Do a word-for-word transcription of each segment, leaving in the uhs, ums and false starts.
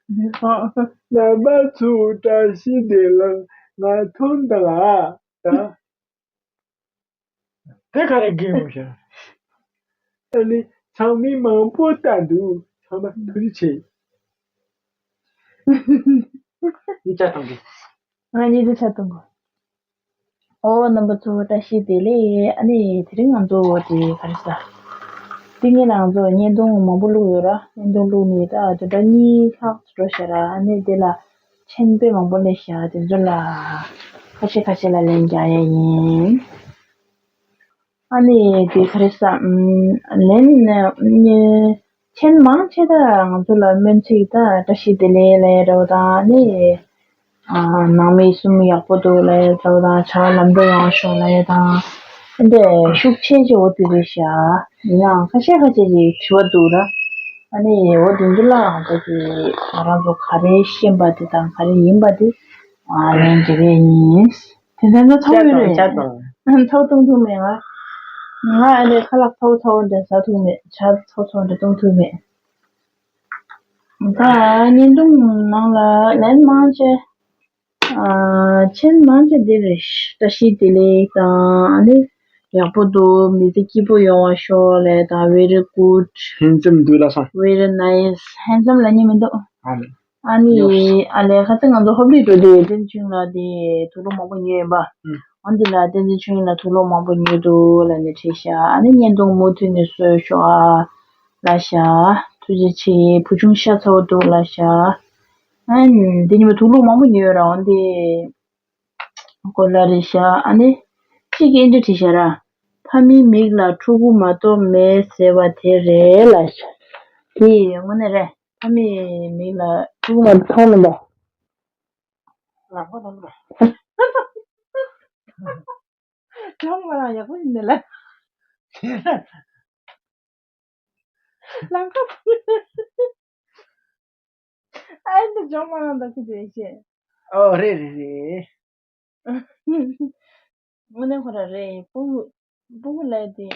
རྣམ་པ་ཚོ་བཀྲ་ཤིས་བདེ་ལེགས། ང་ཐོན་འདུག་ཨ། ད་དེ་ག་རེ་གི་མོ་ཤ། ཨ་ནི་ཚང་མས་མང་པོ་ལྟ་འདུག་ཚང་མ་ཐུགས་རྗེ་ཆེ། ཡིག་ཆ་གཏོང་གི། ང་གཉིས་འདི་ཆ་གཏོང་གོ། ཨོ་རྣམ་པ་ཚོ་བཀྲ་ཤིས་བདེ་ལེགས། ཨ་ནི་དེ་རིང་ང་ཚོ་དེ་ག་རེ་ཟ། དེ་ངས་ང་ཚོ་བརྙན་ཐུང་མང་པོ་བླུགས་ཡོད་ར། བརྙན་ཐུང་བླུགས་ནས་ད་བདུན་ཕྲག་གཉིས་ལྷག་འགྲོ་ཤག་ར། ཨ་ནི་དེ་ལ་མཆན་དཔེ་མང་པོ་སླེབས་ཤག་དེ་ཚོ་ལ་ཁ་ཤས་ཁ་ཤས་ལ་ལན་རྒྱག་ཡ་ཡིན། ཨ་ནི་དེ་ག་རེ་ཟ། ཨམ། ལན་ནི་མཆན་མང་ཆེ་ད་ང་ཚོ་ལ་སྨོན་ཚིག་ད་བཀྲ་ཤིས་བདེ་ལེགས་ལབ་ཡ་འདྲ་བོ་དང་ཨ་ནི། ཨ། ནང་མི་གསུམ་ཡག་པོ་འདུག་ལབ་ཡ་འདྲ་བོ་དང་ཕྱག་ལམ་འགྲོ་ཡག་ཤོག་ལབ་ཡ་དང་། ཨ་འདྲ་ཤུགས་ཆེ་ཆེ་འོ་དེ་རེད་ཤག་ཡིན་ནའང་ཁ་ཤས་ཁ་ཤས་ཀྱིས་དྲི་བ་འདུག་ར། ཨ་ནི་འོ་དེ་ཚོ་ལ་ང་ཚོ་གིས་ང་རང་ཚོ་ག་རེ་ཤེས་པ་དེ་དང་ག་རེ་ཡིན་པ་དེ་ཨ་ལན་རྒྱག་གི་ཡིན། དེ་འདྲ་ན་ཚ་བོ་ཡོད་རེད། ཚ་བོ་གཏོང་ཐུབ་མེད་ང་། ང་ཨ་ནི་ཁ་ལག་ཚ་བོ་ཚ་བོ་འདྲ་ཟ་ཐུབ་མེད། ཇ་ཚ་བོ་ཚ་བོ་འདྲ་བཏུང་ཐུབ་མེད། ད་བརྙན་ཐུང་ནང་ལ་ལན་མང་ཆེ། ཨ། མཆན་མང་ཆེ་འདི་རེད། བཀྲ་ཤིས་བདེ་ལེགས་དང་ཨ་ནི་ཡག་པོ་འདུག་མི་ཚེ་སྐྱིད་པོ་ཡོང་བ་ཤོག་ལབ་དང་། Very good། Handsome འདུག་ལབ་སོང་། Very nice། Handsome ལབ་མཁན་མི་འདུག་ཨ་ནི། ཨ་ནི་ཨ་ལས་ཁ་སང་ང་ཚོ་ཧོབ་ལི་འགྲོ་དུས་བསྟན་འཛིན་ཆོས་དབྱིངས་ལགས་དེ་དུག་སློག་མང་པོ་ཉོས་ཡིན་པ། ཨ་འདི་ལ་བསྟན་འཛིན་ཆོས་དབྱིངས་ལགས་དུག་སློག་མང་པོ་ཉོས་འདུག་ལབ་ནས་བྲིས་ཤག་ཨ་ནི་བརྙན་ཐུང་མུ་མཐུད་ནས་བཟོས་ཤོག་ཨ། ལབ་ཤག་ཐུགས་རྗེ་ཆེ། བུ་ཆུང་ཤ་ཚ་བོ་འདུག་ལབ་ཤག་ཨ་ནི་འདི་ཉིན་མོ་དུག་སློག་མང་པོ་ཉོས་ཡོད་ར། འོན་ཏེ་གོ་ལ་རེད་ཤག་ཨ་ནི་གཅིག་གིས་འདི་བྲིས་ཤག་ར། ཕ་མའི་མིག་ལ་ཕྲུ་གུ་མ་གཏོགས་མེད་ཟེར་བ་དེ་རེད་ལབ་ཤག་དེ་དངོས་གནས་རེད། ཕ་མའི་མིག་ལ་ཕྲུ་གུ་མ་གཏོགས་མཐོང་མི་འདུག་ལག་པ་དང་། ལག་པ་རང་ཡག་པོ་ཡིན་ནི་ལ། ལང་ཀ་ཕུ། ཨ་འདི་ཇོ་མ་རང་དང་ཁི་ཅེ་ཤེ། ཨོ་རེད་རེད་རེད། དངོས་གནས་ཁོ་ར་རེད། སྤུ་གུ་སྤུ་གུ་ལས་དེ་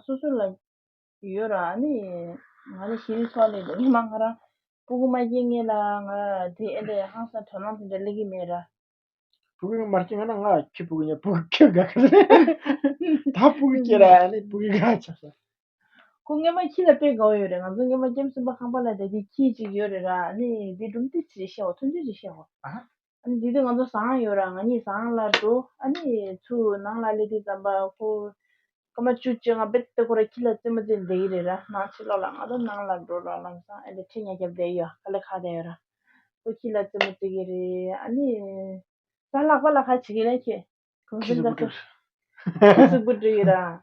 སོ་སོ་ལ་ཡོད་ར། ཨ་ནི་ང་ནི་ཤི་རི་སོགས་ལས་དེ་ཉི་མ་ང་རང་སྤུ་གུ་མ་སྐྱེས་ངེས་ལ་ང་དེ་ཨེ་འདྲ་ཧང་སང་དོ་སྣང་དེ་འདྲ་སླེབས་ཀྱི་མེད་ར། སྤུ་གུ་མར་སྐྱེས་ང་ན་ང་ཁྱི་སྤུ་གུ་ཉེ་སྤུ་གུ་ཁྱི་དགའ་གི་རེད། ད་སྤུ་གུ་སྐྱེས་ར་ཨ་ནི་སྤུ་གུ་དགའ་ཆགས་སོང་། ཁོ་སྔོན་མ་ཁྱི་ལ་དཔེ་དགའ་བོ་ཡོད་རེད། ང་ཚོ་སྔོན་མ་ཁྱིམ་གསུམ་པ་ཁང་པ་ལ་བསྡད་དུས་ཁྱི་གཅིག་ཡོད་རེད་ར། ཨ་ནི་འདི་སྒྲུང་དེ་ཅིག་བཤད་འོ། ཐུང་ཐུང་ཅིག་བཤད་འོ། ཨ། ཨ་ནི་འདི་དུས་ང་ཚོ་ཟངས་ཡོད་ར། ང་གཉིས་ཟངས་ལ་འགྲོ། ཨ་ནི་ཚུར་ནང་ལ་སླེབས་དུས་ཙམ་པ་ཁོ་སྐར་མ་བཅུ་བཅོ་ལྔ་རྦད་དེ་ཁོ་ར་ཁྱི་ལ་རྩེད་མོ་རྩེ་བསྡད་ཀྱི་རེད་ར། ནང་ཕྱི་ལོགས་ལ། ང་ཚོ་ནང་ལ་འགྲོ་ར། ལམ་སང་ཨེ་འདྲ་ཁྲི་ཉག་རྒྱབ་བསྡད་ཡོད། ཁ་ལེ་ཁ་བསྡད་ཡོད་ར། ཁོ་ཁྱི་ལ་རྩེད་མོ་རྩེ་གི་རེད། ཨ་ནི་ས་ལྷག་པ་ལ་ཁ་བྱེད་ཀྱི་རེད་ཁྱེད། གང་ཁྱི་ཟིན་ཟུག་པོ་ད་སུ་ཁྱི་ཟུག་པོ་འགྲོ་ཡོད་ར།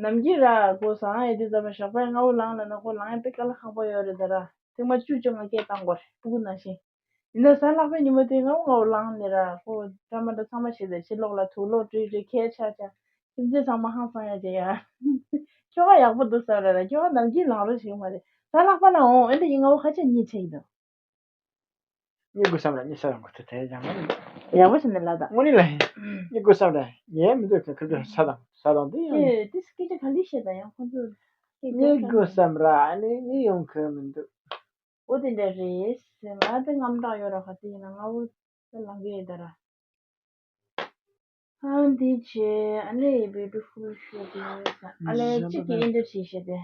ནམ་རྒྱུན་ར་ཁོ་ཟངས་ཡོད་དུས་ཙམ་པ་ཞོགས་པའི་སྔ་པོ་ལངས་ལབ་ན་ཁོ་ལངས་ཡ་དཔེ་དཀའ་ལས་ཁག་པོ་ཡོད་རེད་ད་ར། ཐེངས་མ་བཅུ་བཅོ་ལྔ་སྐད་བཏང་དགོས་རེད། སྤུ་གུ་ནང་བཞིན། ཡིན་ན་གཟའ་ལྷག་པའི་ཉིན་མོ་དེ་སྔ་པོ་སྔ་པོ་ལངས་ནས་ར་ཁོ་འདྲ་མ་འདྲ་ཚང་མ་བྱས་ཏེ་ཕྱི་ལོགས་ལ་དུག་སློག་སྤྲུལ་སྤྲུལ་ཁལ་ཆག་ཆག་ཁྱིམ་མཚེས་ཚང་མ་ཧང་སང་ཡ་བྱས་ཡ། ཁྱོ་ག་ཡག་པོ་འདུག་ཟེར་ར་ར། ཁྱོ་ག་ནམ་རྒྱུན་ལངས་རོགས་བྱེད་ཀྱི་མ་རེད། གཟའ་ལྷག་པ་ལ་འོང་ཨེ་འདྲ་ཡིན། སྔ་པོ་ཁ་ཆེ་གཉིད་ཆེ་གི་འདུག་གཉིད་དགོས་བསམ་ར་གཉིད་ས་ཡོང་གི་ཐུག་དེ་ཡང་མ་རེད། ཡག་པོ་བྱས་ནས་ལབ་དང་། དངོས་གནས་ལ་ཡིན། གཉིད་དགོས་བསམ་ར་ཉལ་མི་འདོད་ཁ་ཁ་ཁ་ས་དང་ས་དང་དེ་ཡང་། ཨེ་དེ་སྐད་ཆ་ག་ལེ་བཤད་དང་ཡང་ཁོང་ཚོ་སྐད་ཆ་གཉིད་དགོས་བསམ་ར་ཨ་ནི་གཉིད་ཡོང་གི་མི་འདུག་འོ་དེ་འདྲ་རེད། ང་དེ་དངངས་སྐྲག་ཡོད་ར། ག་དེ་ཡིན་ན་སྔ་པོ་ད་ལངས་གི་ཡོད་ད་ར། ཨ་འདི་བྱས་ཨ་ནི་beautiful ཤོད་དེ་ཨ་ལས་གཅིག་གིས་ཨེ་འདྲ་བྱས་བཤད་དེ།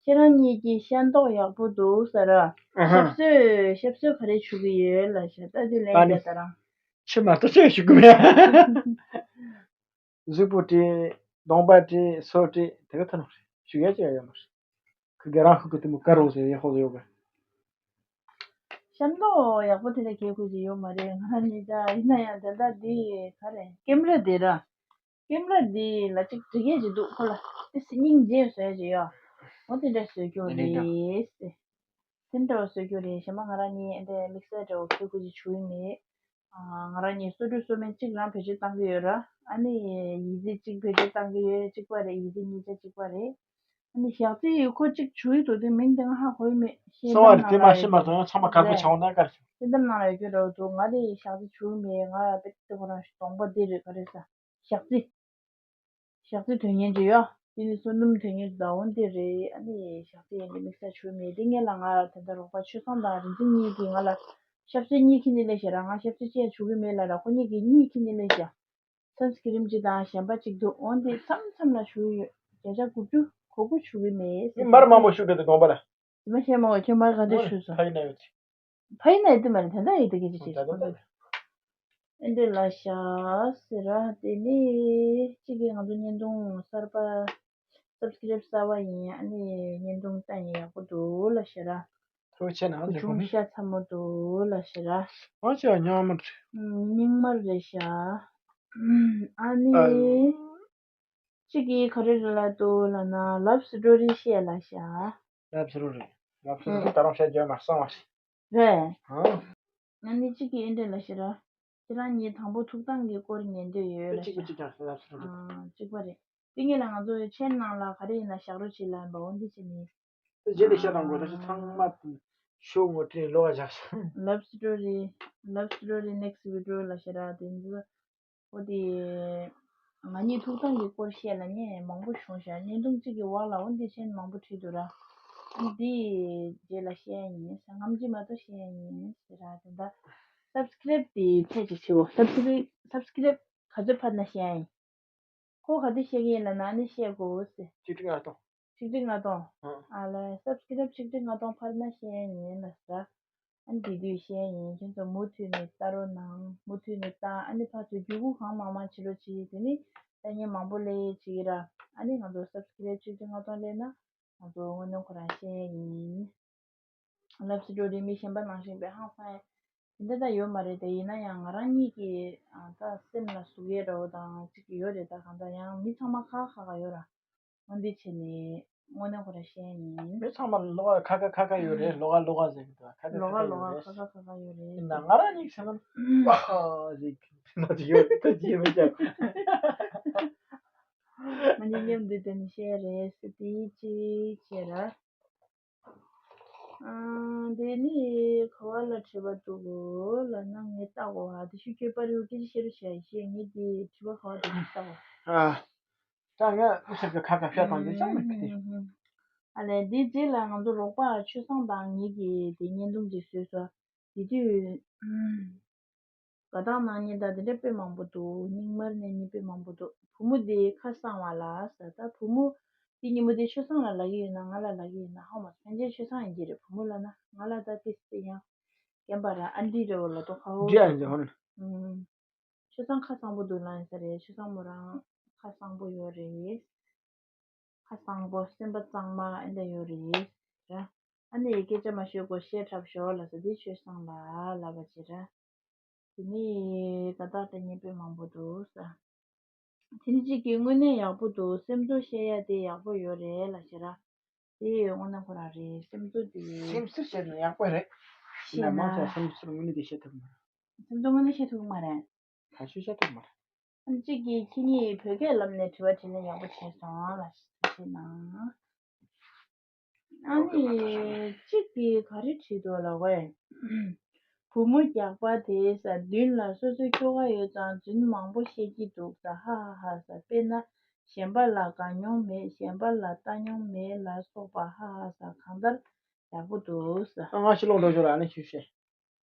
ཁྱེད་རང་གཉིས་ཀྱི་ཤ་མདོག་ཡག་པོ་འདུག་ཟེར་ར། ཨ་ཧ། ཞབས་སོས་ཞབས་སོས་ག་རེ་བྱུག་གི་ཡོད་ལབ་ཤག་ད་དེ་ལན་ད་ནི་རྒྱག་ད་རང་། ཕྱི་མ་ལྟ་ཆས་བྱུག་གི་མེད། གཟུགས་པོ་བཀྲུས། གདོང་པ་བཀྲུས། སོ་བཀྲུས། དེ་ག་ཐོན་ནོ་རེད། བྱུག་ཡ་ཅིག་ཡང་ཡོད་མ་རེད། ཁུ་གེ་རང་ཁུ་གུ་དེ་མོ་དཀར་རོ་ཟེར་ཡ་ཧོ་ཟེར་ཡོད་གི། ཤ་མདོག་ཡག་པོ་དེ་འདྲ་གས་ཁུ་ཅིག་ཡོད་མ་རེད། ང་རང་ཉིད་ད་ཡིན་ན་ཡང་དེ་འདྲ་འདི་ག་རེ་ཀེམ་ར་དེ་ར། ཀེམ་ར་འདི་ལ་ཅིག་འབྲི་མཁན་ཅིག་འདུག་ཁོ་ལ་དེ་སྙིང་རྗེ་བཟོ་ཡ་ཅིག་ཡོད། འོ་དེ་འདྲ་བཟོ་རྒྱུ་རེད་ཟེར། དེ་འདྲ་བ་བཟོ་རྒྱུ་རེད། གཞན་པ་ང་རང་གཉིས་ཨེ་འདྲ་དམིགས་བསལ་འདྲ་བོ་ཁྱོད་ཁུ་ཅིག་བྱུང་ཡི་མེད། ང་རང་གཉིས་སོ་བཀྲུ་སོ་སྨན་གཅིག་རང་བེད་སྤྱོད་བཏང་གི་ཡོད་ར། ཨ་ནི་ཡི་ཙི་གཅིག་བེད་སྤྱོད་བཏང་གི་ཡོད། གཅིག་པ་རེད། ཡི་ཙི་གཉིས་ཆ་གཅིག་པ་རེད། ཨ་ནི་ཞག་རྩི་ཁོ་གཅིག་བྱུག་ཡི་འདུག་དེ་མིང་དེ་ང་ཧ་གོ་ཡི་མེད། ཤེས་གསང་བ་རེད། དེ་མ་ཤེས་མ་ཐོན་ཡང་ཚང་མ་དཀར་པོ་ཆགས་འོང་ན་དཀར་ཆགས། ཤེས་ལྡན་ནང་ལ་ཡོད་རྒྱུ་འདྲ་བོ་འདུག་ང་དེ་ཞག་རྩི་བྱུག་མེད། ང་དཔེ་དེ་ཁོ་རང་གདོང་པ་དེ་རེད་ག་རེ་ཟ། ཞག་རྩི། ཞག་རྩི་དོན་གཉེར་གྱི་ཡོད། དེ་ནི་བསོད་ནམས་དོན་གཉེར་དང་འོན་ཏེ་རེད། ཨ་ནི་ཞག་རྩི་ཡན་གྱི་དམིགས་བསལ་ཆུ་མེད་དེ་ངས་ལ་ང་དེ་འདྲ་རོགས་པ་ཆོས་བཟང་དང་རིག་འཛིན་གཉིས་ཀྱིས་ང་ལ་ཞབས་ཕྱི་གཉིས་ཁྱེར་ནི་ལས་ཞེ་ར་ང་ཞབས་ཕྱི་ཅན་ཆུ་གི་མེད་ལ་ར་ཁོ་གཉིས་ཀྱིས་གཉིས་ཁྱེར་ནི་ལས་ཞེ། སན་སི་ཀི་རིམ་གཅིག་དང་གཞན་པ་གཅིག་འདུག་འོན་ཏེ་མཚམས་མཚམས་ལ་ཆུ་ཡོད་བརྒྱ་ཆ་དགུ་བཅུ་གོ་དགུ་ཆུ་གི་མེད་ཟེར། མར་མང་པོ་ཤུགས་སྤྲད་དེ་དགོངས་པ་ལ། དེ་མ་བཤད་མ་འོ་ཁྱོད་མར་ག་འདྲ་ཞུས་སོང་། ཕ་ཡི་ན་ཡོད་ཅིག་ཕ་ཡི་ན་ཡོད་དེ་མ་རེད་ད་ལྟ་ཡོད་དེ་སྐད་ཆ་ཅིག་ད་ལྟ་ད་ལྟ། ཨེ་འདྲ་ལ་ཤ་ཟེར་ར་དེ་ནི་གཅིག་གིས་ང་ཚོ་བརྙན་ཐུང་གསར་པ་སབ་སི་ཀི་རེབ་གསར་པ་ཡིན། ཨ་ནི་བརྙན་ཐུང་ལྟ་ཡིན་ཡག་པོ་འདུག་ལ་ཤ་ར། ཐུགས་རྗེ་ཆེ་གནང་། བུ་ཆུང་ཤ་ཚ་མོ་འདུག་ལ་ཤ་ར། ཨ་ཅག་ཉག་མ་རེད། རྙིང་མ་རེད་ཤ། ཨ་ནི། གཅིག་གིས་ག་རེ་རེད་ལབ་འདུག་ལབ་ན་ལབ་སི་ཊོ་རི་བཤད་ལབ་ཤག་ལབ་སི་ཊོ་རི། ལབ་སི་ཊོ་རི་ད་རུང་བཤད་རྒྱུ་མ་སོང་བ་རེད། རེད། ཨང་། ང་ནི་གཅིག་གིས་ཨེ་འདྲ་ལབ་ཤག་ར། ཁྱེད་རང་ཉིད་དང་པོ་ཐུགས་དམ་གྱི་སྐོར་ཉན་འདོད་ཡོད་ལབ་གཅིག་པ་ཤག་གཅིག་ཀྱང་ལབ་སི་ཊོ་རི། ཨང་། གཅིག་པ་རེད། དེ་ངས་ལ་ང་ཚོའི་ཆེན་ནང་ལ་ག་རེ་ཡིན་ན་བཞག་རོགས་བྱེད་ལབ་ཡིན་པ་འོ་འདི་བྱས་ནི། རྗེས་ལ་བཤད་དང་གོ་ད་ཆ་ཚང་མ་ཤོག་ངོ་སྤྲིན་ལོག་བཞག་ཤག་ལབ་སི་ཊོ་རི། ལབ་སི་ཊོ་རི་ནེག་སི་ཝི་ཌི་ཡོ་ལབ་ཤག་ར་དེ་ཚོ། འོ་དེ། ང་གཉིས་ཐུགས་དམ་གྱི་སྐོར་བཤད་ལ་ནི་མང་པོ་བྱུང་ཤག་བརྙན་ཐུང་གཅིག་གི་འོག་ལ་འོ་འདི་ཆེན་མང་པོ་བྲིས་འདུག་ར། ཨ་ནི་འདི་རྗེས་ལ་བཤད་ཡིན་ཟེར། ངམ་གཅིག་མ་གཏོགས་བཤད་ཡིན་ཟེར་ར་དེ་འདྲ། སབ་སི་ཀི་རེབ་དེ་ཚད་ཅིག་བྱེད་འོ། སབ་སི་ཀི་རེབ་སབ་སི་ཀི་རེབ་ག་ཚོད་འཕར་ན་བཤད་ཡིན། ཁོ་ག་དུས་བཤད་ཀྱི་ཡིན་ལབ་ན་ཨ་ནི་བཤད་དགོས་ཟེར། ཆིག་ཁྲི་ལྔ་སྟོང་། ཆིག་ཁྲི་ལྔ་སྟོང་། ཨང་། ཨ་ལས་སབ་སི་ཀི་རེབ་ཆིག་ཁྲི་ལྔ་སྟོང་འཕར་ན་བཤད་ཡིན་ལ་ཟེར། ཨ་ནི་དེ་དུས་བཤད་ཡིན། ཁྱོད་ཚོ་མུ་མཐུད་ནས་ལྟ་རོགས་གནང་། མུ་མཐུད་ནས་ལྟ། ཨ་ནི་ཕར་ཚུར་བརྒྱུད་སྐུར་གང་མང་མང་བྱེད་རོགས་བྱེད། དེ་ནི་ལྟ་མཁན་མང་པོ་སླེབས་བྱེད་ཀྱི་ར། ཨ་ནི་ང་ཚོ་སབ་སི་ཀི་རེབ་ཆིག་ཁྲི་ལྔ་སྟོང་སླེབས་ན་ང་ཚོ་དངོས་གནས་ཁོ་རང་བཤད་ཡིན། ལབ་སི་ཊོ་རི་མི་གཞན་པ་ནང་བཞིན་པའི་ཧང་སང་ཡ་དེ་འདྲ་ད་ཡོད་མ་རེད་དེ། ཡིན་ན་ཡང་ང་རང་ཉིད་ཀྱི་ཨ་ད་སེམས་ལ་ཟུག་ཡས་འདྲ་བོ་དང་ཅིག་ཡོད་རེད། ད་གང་ལྟར་ཡང་མི་ཚང་མ་ཁག་ཁག་ཁག་ཡོད་ར། འོ་འདི་བྱས་ནས་དངོས་གནས་ཁོ་ར་བཤད་ཡིན། མི་ཚང་མ་ལོགས་ཁ་ཁ་ཁ་ཁ་ཡོད་རེད། ལོགས་ལོགས་ཟེར་གི་འདུག་ཁ་ཁ་ལོགས་ཁ་ཁ་ལོགས་ཡོད་རེད། ཁ་ཁ་ཁ་ཁ་ཡོད་རེད། ཡིན་ན་ང་རང་ཉིད་སེམས་ལ་ཨ་ཟིག་ན་ཅི་ཡོད་ད་ཅི་མི་ཅག་ང་གཉིས་མཉམ་དུ་དེ་ནི་བཤད་རེད་ཟེར་དེ་ཅི་བྱེད་ར། ཨང་། དེ་ནི་ག་བ་ལ་བྲིས་པ་འདུག་གོ་ལབ་ན་ངས་ལྟ་གོ་ཨ་དེ་ཤུ་ཁྱོད་པར་ཡོད་སྐད་ཆ་བཤད་རོགས་བྱས་ཤེས། ངས་དེ་བྲིས་པ་ག་བ་འདུག་ངས་ལྟ་གོ་ཨ། ད་ང་ཨུ་ཚུགས་ཀྱི་ཁ་ཁ་ཤ་དང་དེ་ཅང་མི་ཕི་དེ། ཨ་ལས་དེ་རྗེས་ལ་ང་ཚོ་རོགས་པ་ཆོས་བཟང་དང་ངེད་ཀྱིས་དེ་བརྙན་ཐུང་ཅིག་བཟོས་སོ། དེ་དུས། དགའ་རྟགས་གནང་མཁན་དང་དེ་འདྲ་དཔེ་མང་པོ་འདུག་རྙིང་མར་ནས་ནི་དཔེ་མང་པོ་འདུག་བུ་མོ་དེ་ཁ་གསང་བ་ལ་ཟེར། ད་བུ་མོ་དེ་ཉིན་མོ་དེ་ཆོས་བཟང་ལ་ལབ་ཀྱི་ཡོད་ན་ང་ལ་ལབ་ཀྱི་ཡོད་ན་ཧ་མ་སོང་། ཕན་ཆད་ཆོས་བཟང་ཡིན་གྱི་རེད། བུ་མོ་ལབ་ན་ང་ལ་ད་ཏི་སི་ཡང་རྒན་པ་ར་ཨན་ཏི་རེད་བ་ལ་ཏོ་ཁ་འོ། འདི་ཨ་འདི་ཧོན། ཨུམ། ཆོས་བཟང་ཁ་གསང་པོ་འདུག་ལབ་ཡིན་ས་རེད། ཆོས་བཟང་མོ་རང་ཁ་གསང་པོ་ཡོད་རེད། ཁ་གསང་པོ་སེམས་པ་གཙང་མ་ཨེ་འདྲ་ཡོད་རེད་ར། ཨ་ནི་སྐད་ཆ་མ་ཤོད་གོ་བཤད་འཁྲབ་ཤོག་ལབ་ས་འདི་ཆོས་བཟང་ལ་ལབ་པ་བྱེད་ར། དེ་ནི་དགའ་རྟགས་སྤྲད་མཁན་དཔེ་མང་པོ་འདུག་ས། དེ་ནི་གཅིག་གིས་དངོས་གནས་ཡག་པོ་འདུག་སེམས་ཚོར་བཤད་ཡ་དེ་ཡག་པོ་ཡོད་རེད་ལབ་བྱེད་ར། དེ་དངོས་གནས་ཁོ་རང་རེད། སེམས་ཚོར་དེ། སེམས་ཚོར་བཤད་ན་ཡག་པོ་རེད། བཤད་ན། མང་ཆེ་སེམས་ཚོར་དངོས་གནས་དེ་བཤད་ཐུབ་མ་རེད། སེམས་ཚོར་དངོས་གནས་བཤད་ཐུབ་མ་རེད། ད་ཤུ་བཤད་ཐུབ་མ་རེད། ཨ་ནི་གཅིག་གིས་ཁྱེད་གཉིས་བོད་སྐད་ལམ་ནས་དྲི་བ་དྲིས་ལན་ཡག་པོ་བྱས་སོང་ལ་ཞེས་ན། ཨ་ནི་གཅིག་གིས་ག་རེ་བྲིས་འདུག་ལབ་གས། བུ་མོ་རྒྱགས་པ་དེ་ས་མདུན་ལ་སོ་སོའི་ཁྱོ་ག་ཡོད་ཙང་རྫུན་མང་པོ་བཤད་ཀྱི་འདུག་ས་ཧ་ཧ་ཧ་ས། དཔེར་ན་གཞན་པ་ལ་དགའ་མྱོང་མེད། གཞན་པ་ལ་ལྟ་མྱོང་མེད་ལ་སོགས་པ་ཧ་ཧ་ཧ་ས། གང་ལྟར་ཡག་པོ་འདུག་ས། ང་ཕྱི་ལོགས་འགྲོ་ཆོག་ལ་ཨ་ནི་ཞུ་བཤད།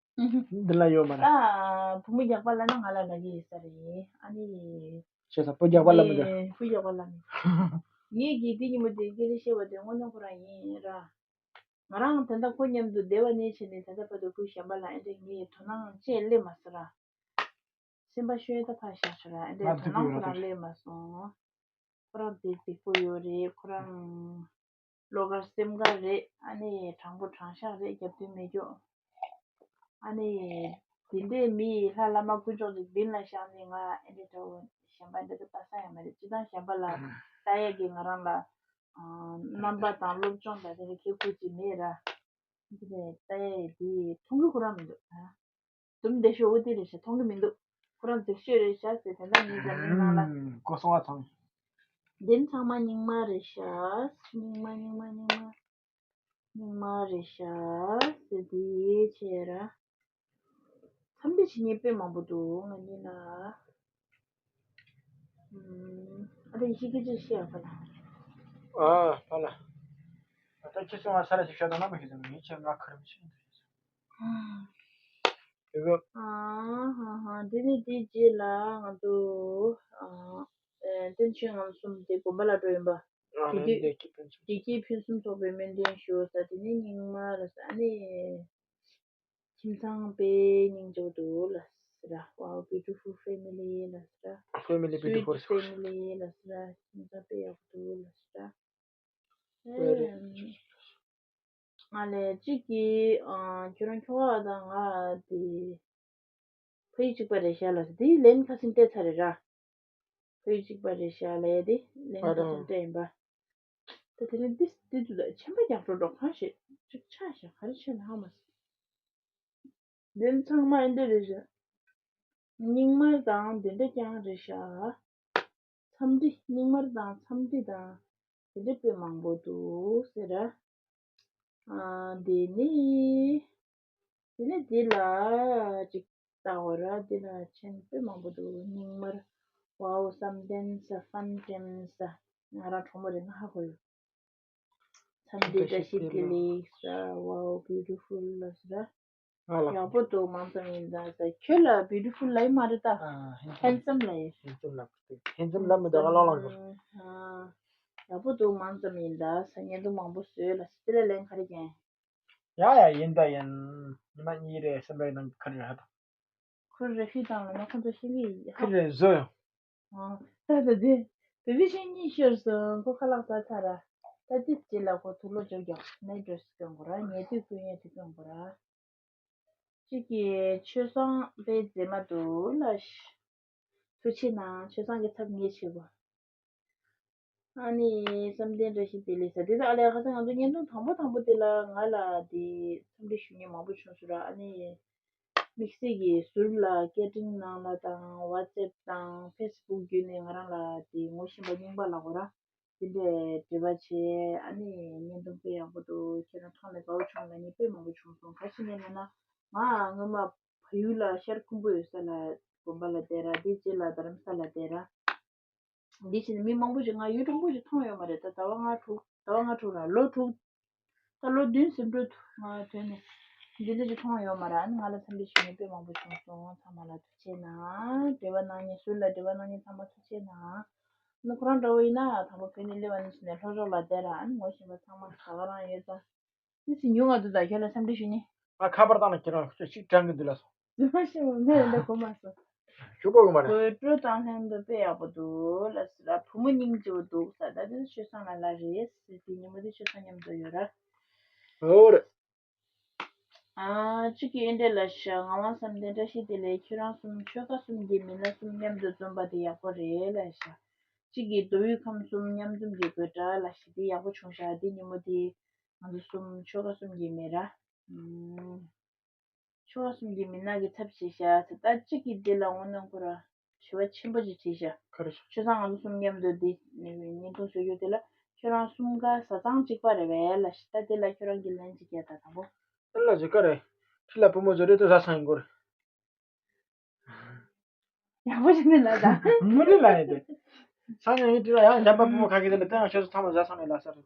འདི་ལ་ཡོད་མ་རེད། ད་བུ་མོ་རྒྱགས་པ་ལབ་ན་ང་ལ་ལབ་ཀྱི་ཡོད་ས་རེད། ཨ་ནི། ཤེས་ས་བུ་རྒྱགས་པ་ལབ་མི་འདུག་ངས་བུ་རྒྱགས་པ་ལབ་མི་འདུག་ངས་ཀྱིས་འདི་ཉིན་མོ་དེ་སྐད་ཆ་བཤད་པ་དེ་དངོས་གནས་ཁོ་རང་ཡིན་ར། ང་རང་ད་ལྟ་ཁོ་མཉམ་དུ་བསྡད་པ་ནས་བྱས་ནས་ད་ལྟ་བར་དུ་བུ་གཞན་པ་ལ་ཨེ་འདྲ་ངས་དོ་སྣང་བཅས་སླེབས་མ་སོང་ར། སེམས་པ་ཤོད་ད་ཕར་བཞག་ཆོག་ར། ཨེ་འདྲ་དོ་སྣང་ཁོ་རང་སླེབས་མ་སོང་། ཁོ་རང་དེ་སྡིག་པོ་ཡོད་རེད། ཁོ་རང་བློ་དཀར་སེམས་དཀར་རེད། ཨ་ནི་དྲང་པོ་དྲང་བཞག་རེད། རྒྱབ་མདུན་མེད་ཀྱོག་ཨ་ནི་དེ་འདྲའི་མི་ཡི་ལྷ་བླ་མ་དཀོན་མཆོག་ཅིག་མདུན་ལ་བཞག་ནས་ང་ཨེ་འདྲ་འདྲ་བོ་གཞན་པ་འདྲ་འདྲ་ལྟ་ས་ཡང་མ་རེད། སྤྱིར་བཏང་གཞན་པ་ལ་ལྟ་ཡས་ཀྱི་ང་རང་ལ་རྣམ་པ་དང་སློབ་སྦྱོང་དང་དེ་འདྲ་ཁེ་ཁུར་ཅིག་མེད་ར། འདི་ནས་ལྟ་ཡས་དེ་མཐོང་གི་ཁོ་རང་མི་འདུག་ཨ། དུམ་བདེ་ཤོག་འུ་དེ་རེད་ཤག་མཐོང་གི་མི་འདུག་ཁོ་རང་འཛེགས་ཤོས་རེད་ཤག་ཟེར་དེ་འདྲ་ངའི་འཛམ་གླིང་ནང་ལ། ཀོ་སོང་བ་ཚང་། འདི་ཚང་མ་རྙིང་མ་རེད་ཤག་རྙིང་མ་རྙིང་མ་རྙིང་མ། རྙིང་མ་རེད་ཤག་ཟེར་དེ་བྱས་ར། འཚམས་འདྲི་བྱེད་མཁན་དཔེ་མང་པོ་འདུག་ང་གཉིས་ལ། ཨ་དེ་ཡི་གེ་ཅིག་བཤད་ཡག་པ་ལ། ཨ་ཕ་ལ། ད་ཁྱེད་ཚོ་ང་ས་ལ་ཞིག་ཤ་དང་ན་མ་ཤི་ཙམ་ངས་ཁྱེད་ང་ཁར་མི་ཤི་འདུག་ཟེར། དེ་ག་ཨ་ཧ་ཧ། དེ་ནས་དེའི་རྗེས་ལ་ང་ཚོ་ཨ་ཨེ་བསྟན་ཆོས་ངམ་གསུམ་དེ་དགོན་པ་ལ་འགྲོ་ཡིན་པ། ཨ་བདེ་ནས་སྐྱིད་བདེ་སྐྱིད་ཕུན་སུམ་ཚོགས་པའི་སྨོན་འདུན་ཞུ་ས་དེ་ནས་རྙིང་མ་ལ་ས་ཨ་ནི། ཁྱིམ་ཚང་དཔེ་སྙིང་རྗེ་པོ་འདུག་ལ་ཟེར། Wow, beautiful family ལ་ཟེར། Family, sweet beautiful family ལ་ཟེར། ཁྱིམ་ཚང་དཔེ་ཡག་པོ་འདུག་ལ་ཟེར། Very ང་ལས་གཅིག་གིས་ཨ་ཁྱོད་རང་ཁྱོ་ག་དང་ང་དེ་ཕ་ཡུལ་གཅིག་པ་རེད་ཤག་ལ་ཟེར། དེ་ལན་ཁ་སང་སྤྲད་ཚར་རེད་ར། ཕ་ཡུལ་གཅིག་པ་རེད་ཤག་ལ་དེ་ལན་ཁ་སང་སྤྲད་ཡིན་པ། ད་དེ་ནས་འདི་འདི་འདུག་ད་ཆེན་པོ་རྒྱག་འགྲོ་འགྲོ་གང་ཞིག་ཅིག་ཆགས་ཤག་ག་རེ་བྱས་ན་ཧ་མ་སོང་། འདི་ཚང་མ་འདི་རེད་ཤག་རྙིང་མ་དང་འདི་འདྲ་རྐྱང་རེད་ཤག་འཚམས་འདྲི་རྙིང་མ་དང་འཚམས་འདྲི་དང་འདི་འདྲ་དཔེ་མང་པོ་འདུག་ཟེར་ར། ཨ་འདི་ནི། དེ་ནས་འདི་ལ་ཅིག་ལྟ་བ་ར། འདི་ལ་མཆན་དཔེ་མང་པོ་འདུག་རྙིང་མར། Wow, བསམ་གཏན་ས། Fun Times ས། ང་རང་གྲོགས་མོ་རེད་ན་ཧ་གོ་ཡོད། འཚམས་འདྲི་བཀྲ་ཤིས་བདེ་ལེགས་ས། Wow, beautiful ལ་ས། ང་ལ་ཡག་པོ་འདུག་མང་ཙམ་ཡིན་ད་ས། ཁྱོད་ལ་beautiful ལ་ཡི་མ་རེད་ད། ཨ་handsome handsome ལ་ཡི། Handsome ལ་handsome ལ་མི་འདུག་ང་ལོང་ལོང་འགྲོ། ཨ་ཡག་པོ་འདུག་མང་ཙམ་ཡིན་ད་ས། བརྙན་ཐུང་མང་པོ་བཟོས་ལ་ས། དེ་ལ་ལན་ག་རེ་རྒྱན། ཡ་ཡ་ཡིན་ད་ཡིན། ཉི་མ་གཉིས་རེ་སེམས་པའི་ནང་ག་རེ་ཡོད་ད། ཁོ་རེ་ཧི་དང་ལ་ན་ཁོ་ཚོ་ཤི་བི་ཡ། ཁི་རེ་བཟོ་ཡོང་། ཨ་ད་ད་དེ་བེ་བི་ཤན་གཉིས་ཤོར་སོང་། ཁོ་ཁ་ལག་ཟ་ཚར་ར། ད་དེ་རྗེས་ལ་ཁོ་དུག་ལོག་འཇོག་རྒྱག་ནའི་ཌེ་རེ་སི་གྱོན་དགོས་ར། ཉལ་དུས་ཁོས་ཉལ་དུས་གྱོན་དགོས་ར། གཅིག་གིས་ཆོས་བཟང་དཔེ་མཛེས་མ་འདུག་ལ་ཤ། ཐུགས་རྗེ་གནང་། ཆོས་བཟང་གི་ཚབ་ངས་བྱེད་དགོས། ཨ་ནི་བསམ་གཏན་བཀྲ་ཤིས་བདེ་ལེགས་ཟེར། དེ་དག་ཨ་ལས་ཁ་སང་ང་ཚོ་བརྙན་ཐུང་དང་པོ་དང་པོ་དེ་ལ་ང་ལ་དེ་འཚམས་འདྲི་ཞུ་མཁན་མང་པོ་བྱུང་སོང་ར། ཨ་ནི་དམིགས་བསལ་གྱིས་ཟུར་ལ་སྐད་འཕྲིན་ནང་ལ་དང་ཝ་ཙེབ་དང་ཕེ་སི་བུག་བརྒྱུད་ནས་ང་རང་ལ་དེ་ངོ་ཤེས་པ་རྙིང་པ་ལབ་དགོས་ར། དེ་འདྲས་འབྲེལ་བ་བྱས། ཨ་ནི་བརྙན་ཐུང་དཔེ་ཡག་པོ་འདུག་ཁྱེད་རང་མཐོང་ནས་དགའ་བོ་བྱུང་ལབ་མཁན་དཔེ་མང་པོ་བྱུང་སོང་། ག་ཞིག་ནས་ལབ་ན་ང་སྔོན་མ་བལ་ཡུལ་ལ་ཤར་ཁུམ་བུ་ཡོད་ས་ལ་དགོན་པ་ལ་བསྡད་ར། དེ་རྗེས་ལ་རྡ་རམ་ས་ལ་བསྡད་ར། འདི་བྱས་ནས་མི་མང་པོ་ཞིག་ང་ཡུལ་གྲུང་པོ་ཞིག་མཐོང་ཡོད་མ་རེད། ད་ཟླ་བ་ལྔ་དྲུག་ཟླ་བ་ལྔ་དྲུག་ར་ལོ་དྲུག་ད་ལོ་བདུན་ཟིན་འགྲོ་ཐུབ་ང་དོན་ནས་འདི་འདྲ་ཞིག་མཐོང་ཡོད་མ་རེད། ཨ་ནི་ང་ལ་འཚམས་འདྲི་ཞུ་མཁན་དཔེ་མང་པོ་བྱུང་སོང་། ཚང་མ་ལ་ཐུགས་རྗེ་གནང་། འབྲེལ་བ་གནང་མཁན་ཟུར་ལ་འབྲེལ་བ་གནང་མཁན་ཚང་མ་ཐུགས་རྗེ་གནང་། ཨ་ནི་ཁོ་རང་འདྲ་བོ་ཡིན་ན་དང་པོ་བོད་ནས་སླེབས་པ་ནས་བྱས་ནས་ལྷོ་ཕྱོགས་ལ་བསྡད་ར། ཨ་ནི་ངོ་ཤེས་པ་ཚང་མ་ག་ག་རང་ཡོད་ད། ཨ་ཙི་ཉུང་ང་འདུག་ད་ཁྱོད་ལ་འཚམས་འདྲི་ཞུ་ནི། ང་ཁ་པར་བཏང་ན་ཁྱེད་རང་ཁྱོད་ཅིག་དྲན་གི་འདུག་ལ་སོང་། རྫུན་མ་བཤད་པ་ངས་འདི་གོ་མ་སོང་། ཞུ་པོ་གི་མ་རེད། གོས་སྤྲོ་དང་ལྷན་དུ་དཔེ་ཡག་པོ་འདུག་ལ་ཟེར་ར། བུ་མོ་སྙིང་རྗེ་པོ་འདུག་ས། ད་དེ་ཆོས་བཟང་ལ་ལ་རེད་ཟེར། དེ་ཉིན་མོ་དེ་ཆོས་བཟང་མཉམ་དུ་ཡོད་ར། འོ་རེད། ཨ་གཅིག་གིས་ཨེ་འདྲས་ལ་ཤ། ངག་དབང་བསམ་གཏན་བཀྲ་ཤིས་བདེ་ལེགས། ཁྱོད་རང་གསུམ་ཆོལ་ཁ་གསུམ་གྱི་མི་སྣ་གསུམ་མཉམ་དུ་འཛོམས་པ་དེ་ཡག་པོ་རེད་ལ་ཤ། གཅིག་གིས་མདོ་དབུས་ཁམས་གསུམ་མཉམ་འཛོམས་ཀྱི་དགོད་སྒྲ་ལ་ཤ། དེ་ཡག་པོ་བྱུང་ཤག་དེ་ཉིན་མོ་དེ་ང་ཚོ་གསུམ་ཆོལ་ཁ་གསུམ་གྱི་མི་ར། ཨུམ། ཆོལ་ཁ་གསུམ་གྱི་མི་སྣ་གི་ཚབ་བྱས་ཤག་ཟེར། ད་གཅིག་གིས་འདི་ལ་དངོས་གནས་ཁོ་ར་དྲི་བ་ཆེན་པོ་ཅིག་དྲིས་ཤག་ག་རེ་ཟེར། ཆོས་བཟང་ང་ཚོ་གསུམ་མཉམ་དུ་འདི་བརྙན་ཐུང་བཟོ་རྒྱུ་དེ་ལ་ཁྱོད་རང་གསུམ་ཀ་བཟའ་ཚང་གཅིག་པ་རེད་པས་ལ་ཤ། ད་དེ་ལ་ཁྱོད་རང་གིས་ལན་ཅིག་རྒྱག་ད་དང་པོ། ཨ་ལ་ཇི་ཀ་རེད། ཁྲི་ལ་བུ་མོ་བཟོ་རེད་དུ་བཟའ་ཚང་ཡིན་དགོས་རེད། ཡག་པོ་ཞིག་ནས་ལབ་ད། མུ་ནི་ལ་ཡིན་ཏེ། སང་ཉིན་ཡིན་དུས་ལ་ཡང་འཇམ་པ་བུ་མོ་ཁ་གི་དེ་ལ་ཏན་ཡང་ཆོས་སུ་ཚང་མ་བཟའ་ཚང་ནས་ལ་ས་རེད།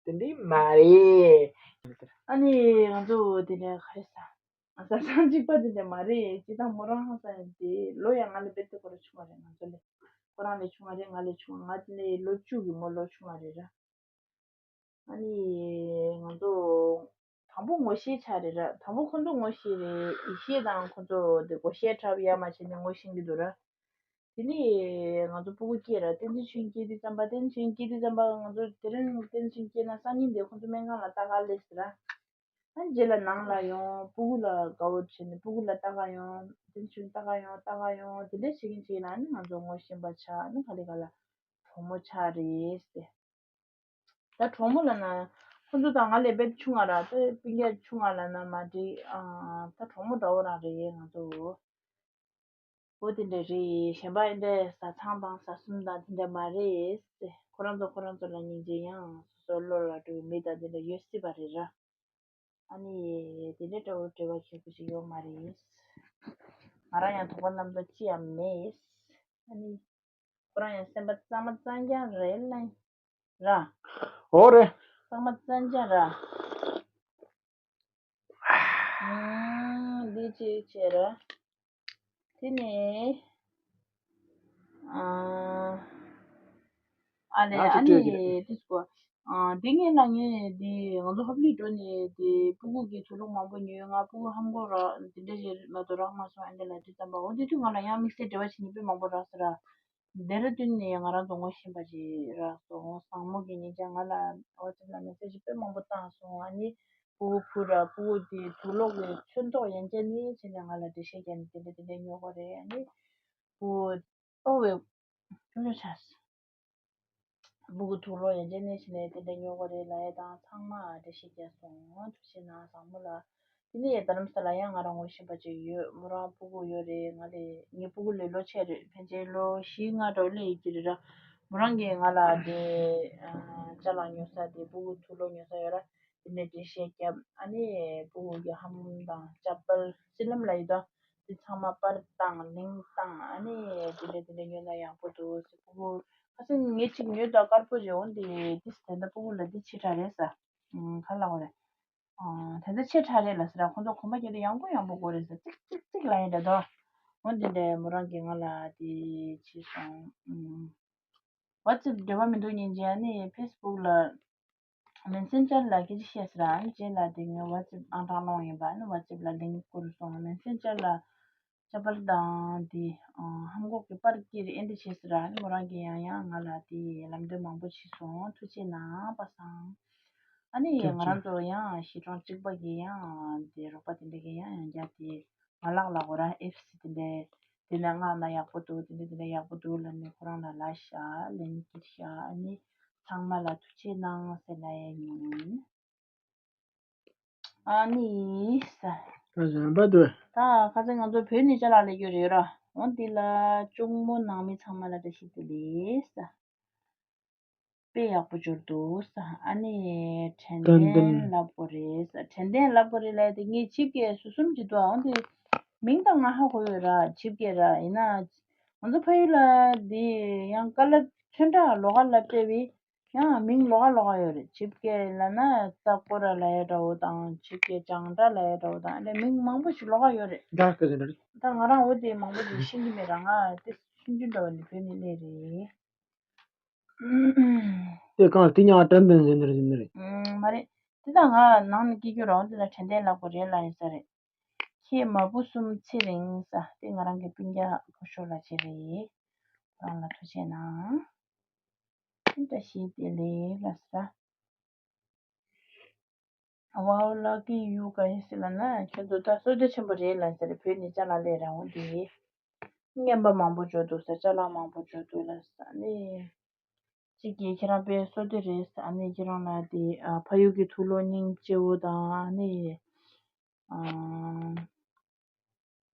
དེ་འདི་མ་རེད། ཨ་ནི་ང་ཚོ་དེ་འདྲ་ག་རེ་ཟ། བཟའ་ཚང་གཅིག་པ་དེ་འདྲ་མ་རེད། སྤྱིར་བཏང་མོ་རང་ཧང་སང་ཡིན་ཏེ་ལོ་ཡང་ང་ལས་རྦད་དེ་ཁོ་རང་ཆུང་བ་རེད། ང་ཚོ་ལས་ཁོ་རང་ལས་ཆུང་བ་རེད། ང་ལས་ཆུང་བ། ང་དེ་ལས་ལོ་བཅུ་གི་མོ་ལོ་ཆུང་བ་རེད་ར། ཨ་ནི་ང་ཚོ་དང་པོ་ངོ་ཤེས་ཆགས་རེད་ར། དང་པོ་ཁོ་ཚོ་ངོ་ཤེས་རེད། ཡེ་ཤེས་དང་ཁོ་ཚོ་དེ་སྒོར་གཞས་འཁྲབ་ཡ་མ་བྱས་ནས་ངོ་ཤེས་ཀྱི་འདུག་ར། དེ་ནས་ང་ཚོ་སྤུ་གུ་སྐྱེས་ར། བསྟན་འཛིན་ཆོས་སྐྱིད་དེ་ཙམ་པ། བསྟན་འཛིན་ཆོས་སྐྱིད་དེ་ཙམ་པ་ང་ཚོ་དེ་རིང་བསྟན་འཛིན་ཆོས་སྐྱིད་ན་སང་ཉིན་དེ་ཁོ་ཚོ་སྨན་ཁང་ལ་ལྟ་ག་སླེབས་ཟེར་ར། ཨ་ནི་རྗེས་ལ་ནང་ལ་ཡོང་། སྤུ་གུ་ལ་དགའ་བོ་བྱས་ནས་སྤུ་གུ་ལ་ལྟ་ག་ཡོང་། བསྟན་འཛིན་ཆོས་ལྟ་ག་ཡོང་། ལྟ་ག་ཡོང་། དེ་འདྲ་བྱེད་ཀྱིན་བྱེད་ཀྱིན་ཨ་ནི་ང་ཚོ་ངོ་ཤེས་པ་ཆགས། ཨ་ནི་ག་ལེ་ག་ལ་གྲོགས་མོ་ཆགས་རེད་ཟེར། ད་གྲོགས་མོ་ལབ་ན་ཁོ་ཚོ་དང་ང་ལས་རྦད་ཆུང་བ་ར། ད་སྤུན་ཀྱག་ཆུང་བ་ལབ་ན་མ་འགྲིག་ཨ། ད་གྲོགས་མོ་འདྲ་བོ་རང་རེད་ང་ཚོ། འོ་དེ་འདྲ་རེད། གཞན་པ་ཨེ་འདྲ་བཟའ་ཚང་དང་བཟའ་གསུམ་དང་དེ་འདྲ་མ་རེད་ཟེར། ཁོ་རང་ཚོ་ཁོ་རང་ཚོ་ལ་སྙིང་རྗེ། ཡང་སོ་སོ་བློ་ལ་འགྲོ་བའི་མི་དང་དེ་འདྲ་ཡོད་སྲིད་པ་རེད་ར། ཨ་ནི་དེ་འདྲ་འདྲ་བོ་འབྲེལ་བ་ཞེ་པོ་ཞིག་ཡོད་མ་རེད། ང་རང་ཡང་དོགས་པ་རྣམ་རྟོག་ཅི་ཡང་མེད། ཨ་ནི། ཁོ་རང་ཡང་སེམས་པ་གཙང་མ་གཙང་རྐྱང་རེད་ལ། ར། འོ་རེད། གཙང་མ་གཙང་རྐྱང་ར། ཨང་། འདི་གཅིག་བྱས་ར། དེ་ནས། ཨང་། ཨ་ལས། ཨ་ནི་དེ་སྐོར། ཨང་། དེ་ངས་ལ་ངས་དེ་ང་ཚོ་ཧོབ་ལི་འགྲོ་ནས་དེ་ཕྲུ་གུ་གི་དུག་སློག་མང་པོ་ཉོས། ང་ཕྲུ་གུ་ཧམ་གོ་ར་དེ་འདྲ་ཞིག་མ་གཏོགས་རག་མ་སོང་། ཨ་འདྲ་ལ་དུས་ཙམ་པ་འོ་དེ་དུས་ང་ལ་ཡང་དམིགས་བསལ་འབྲེལ་བ་བྱེད་མཁན་དཔེ་མང་པོ་རག་སོང་ར། ལྡེ་ར་ལྡུན་ནས་ང་རང་ཚོ་ངོ་ཤེས་པ་ཅིག་རག་སོང་། བཟང་མོ་གིས་ཉེ་ཆར་ང་ལ་ཝ་ཙེབ་ལ་མེ་སེ་ཇི་དཔེ་མང་པོ་བཏང་སོང་། ཨ་ནི་ཕྲུ་གུ་བུ་ར་ཕྲུ་གུ་དེ་དུག་སློག་གི་ཚོན་མདོག་ཡན་ཆད་ནས་བྱས་ནས་ང་ལ་འགྲེལ་བཤད་རྒྱག་ནས་དེ་འདྲ་དེ་འདྲ་ཉོ་དགོས་རེད། ཨ་ནི་ཕྲུ་གུ་ཨོ་ཝེ་ཁྱོད་ཚོ་ཆ། ཕྲུ་གུ་དུག་སློག་ཡན་ཆད་ནས་བྱས་ནས་དེ་འདྲ་ཉོ་དགོས་རེད་ལབ་ཡས་དང་ཚང་མ་འགྲེལ་བཤད་རྒྱག་སོང་། ཐུགས་རྗེ་གནང་། བཟང་མོ་ལ། དེ་ནས་རྡ་རམ་ས་ལ་ཡང་ང་རང་ངོ་ཤེས་པ་ཅིག་ཡོད། མོ་རང་ཕྲུ་གུ་ཡོད་རེད། ང་ལས་ངའི་ཕྲུ་གུ་ལས་ལོ་ཆེ་རེད། ཕལ་ཆེར་ལོ་བཞི་ལྔ་འདྲ་བོ་སླེབས་ཡོད་ཀྱི་རེད་ར། མོ་རང་གིས་ང་ལ་དེ་ཅ་ལག་ཉོ་ས་དེ་ཕྲུ་གུ་དུག་སློག་ཉོ་ས་ཡོད་ར། དེ་ནས་འགྲེལ་བཤད་བརྒྱབ། ཨ་ནི་ཕྲུ་གུ་གི་ལྷམ་དང་ཅ་པལ་སི་ལམ་ལ་ཡོད་དོ། དེ་ཚང་མ་པར་བཏང་ལིང་བཏང་། ཨ་ནི་དེ་འདྲ་དེ་འདྲ་ཉོས་ན་ཡག་པོ་འདུག་ཟེར། ཕྲུ་གུ་ཁ་སང་ངས་གཅིག་ཉོས་དང་དཀར་པོ་རེད། འོ་འདི་དེ་ད་ལྟ་ཕྲུ་གུ་ལ་འདི་ཕྱི་དྲགས་རེད་ཟེར། ཨང་། ག་ལབ་དགོས་རེད། ཨང་། ད་ལྟ་ཕྱི་དྲགས་རེད་ལ་ཟེར། ཁོང་ཚོ་གོམ་པ་རྒྱག་དུས་ཡང་པོ་ཡང་པོ་དགོས་རེད་ཟེར། ཙིག་ཙིག་ཙིག་ལབ་ཡིན་འདྲ་འདུག་འོ་འདི་འདྲས་མོ་རང་གིས་ང་ལ་དེ་བྱས་སོང་། ཨང་། ཝ་ཙེབ་འབྲེལ་བ་མི་འདུག་ཉིན་རྗེས་ནི་ཕེ་སི་བུག་ལ། མེ་སེན་ཇར་ལ་སྐད་ཆ་བཤད་ཟེར། ཨ་ནི་རྗེས་ལ་དེ་ངས་ཝ་ཙེབ་ཨང་གྲངས་སློང་ཡིན་པ། ཨ་ནི་ཝ་ཙེབ་ལ་ལིང་བསྐུར་སོང་། མེ་སེན་ཇར་ལ་ཅ་པལ་དང་དེ་ཨ་ལྷམ་གོག་གི་པར་བསྐྱིར། ཨེ་འདྲ་བྱས་ཟེར། ཨ་ནི་མོ་རང་གིས་ཡང་ཡང་ང་ལ་དེ་ལམ་སྟོན་མང་པོ་བྱས་སོང་། ཐུགས་རྗེ་གནང་པ་སངས། ཨ་ནི་ང་རང་ཚོ་ཡང་གཞིས་གྲོང་གཅིག་པ་གི་ཡང་དེ་རོགས་པ་དེ་འདྲ་གི་ཡང་ཡང་བརྒྱབ་སྟེ། མ་ལག་ལ་གོ་ར་ཨེབ་སི་དེ་འདྲས་དེ་ནས་མངགས་ན་ཡག་པོ་འདུག་དེ་འདྲས་དེ་འདྲས་ཡག་པོ་འདུག་ལབ་ནས་ཁོ་རང་ལ་ལབ་ཤག་ལན་བསྐྱིར་ཤག་ཨ་ནི་ཚང་མ་ལ་ཐུགས་རྗེ་གནང་ཟེར་ལབ་ཡས་ཡིན། ཨ་ནི་ས། ད་གཞན་པ་འདུག་ད་ཁ་སང་ང་ཚོ་བོད་ནས་ཅ་ལག་ལེན་རྒྱུ་རེད་ར། འོ་འདི་ལ་གཅུང་མོ་ནང་མི་ཚང་མ་ལ་བཀྲ་ཤིས་བདེ་ལེགས་ས། དཔེ་ཡག་པོ་འབྱོར་འདུག་ས། ཨ་ནི་དྲན་རྟེན་ལབ་དགོས་རེད་ས། དྲན་རྟེན་ལབ་དགོས་རེད་ལབ་དེ་ངས་ཇིབ་སྐད་ཟུར་གསུམ་གྱི་འདུག་འོན་ཏེ་མིང་དང་ང་ཧ་གོ་ཡོད་ར། ཇིབ་སྐད་ར། ཡིན་ན་ང་ཚོ་ཕ་ཡུལ་ལ་འདི་ཡང་ཀ་ལ་ཚོན་ཁྲ་ལོགས་ཀ་ལབ་བསྡད་པའི་ཡང་མིང་ལོགས་ཀ་ལོགས་ཀ་ཡོད་རེད། ཇིབ་སྐད་ལབ་ན་རྩ་སྐོར་ར་ལབ་ཡ་འདྲ་བོ་དང་། ཇིབ་སྐད་བྱང་ཁྲ་ལབ་ཡ་འདྲ་བོ་དང་། ཨ་ནི་མིང་མང་པོ་ཞིག་ལོགས་ཀ་ཡོད་རེད། འདྲ་སྐད་ཟེར་འདྲ་རེད། ད་ང་རང་འོ་དེ་མང་པོ་ཞིག་ཤེས་ཀྱི་མེད་ར། ང་དེ་ཆུང་ཆུང་འདྲ་བོ་ནས་བོད་ནས་སླེབས་རེད། དེ་གང་དེ་ཉག་དྲན་པའི་འཛིན་ནི་རེད། འཛིན་ནི་རེད། ཨུམ། མ་རེད། དེ་དག་ང་ནང་ནས་སྐྱེ་རྒྱུ་རང་དེ་ལ་དྲན་རྟེན་ལབ་དགོས་རེད་ལབ་ཡིན་ས་རེད། ཁྱེད་མ་བུ་གསུམ་ཚེ་རིང་ས། དེ་ང་རང་གི་སྤུན་ཀྱག་ཕོ་ཤོ་ལ་བྱེད་རེད། ཁོ་རང་ལ་ཐུགས་རྗེ་གནང་། བཀྲ་ཤིས་བདེ་ལེགས་ལ་ས། Wow, lucky you guys ལབ་ན་ཁྱོད་ཚོ་ད་བསོད་བདེ་ཆེན་པོ་རེད་ལབ་ས་རེད། བོད་ནས་ཅ་ལག་སླེབས་རང་འོང་དེ། རྔན་པ་མང་པོ་འབྱོར་འདུག་ས། ཅ་ལག་མང་པོ་འབྱོར་འདུག་ལབ་ས་ནི། གཅིག་གིས་ཁྱེད་རང་དཔེ་བསོད་བདེ་རེད་ས། ཨ་ནི་ཁྱེད་རང་ལ་དེ་ཨ་ཕ་ཡུལ་གྱི་དུག་སློག་སྙིང་རྗེ་བོ་དང་། ཨ་ནི་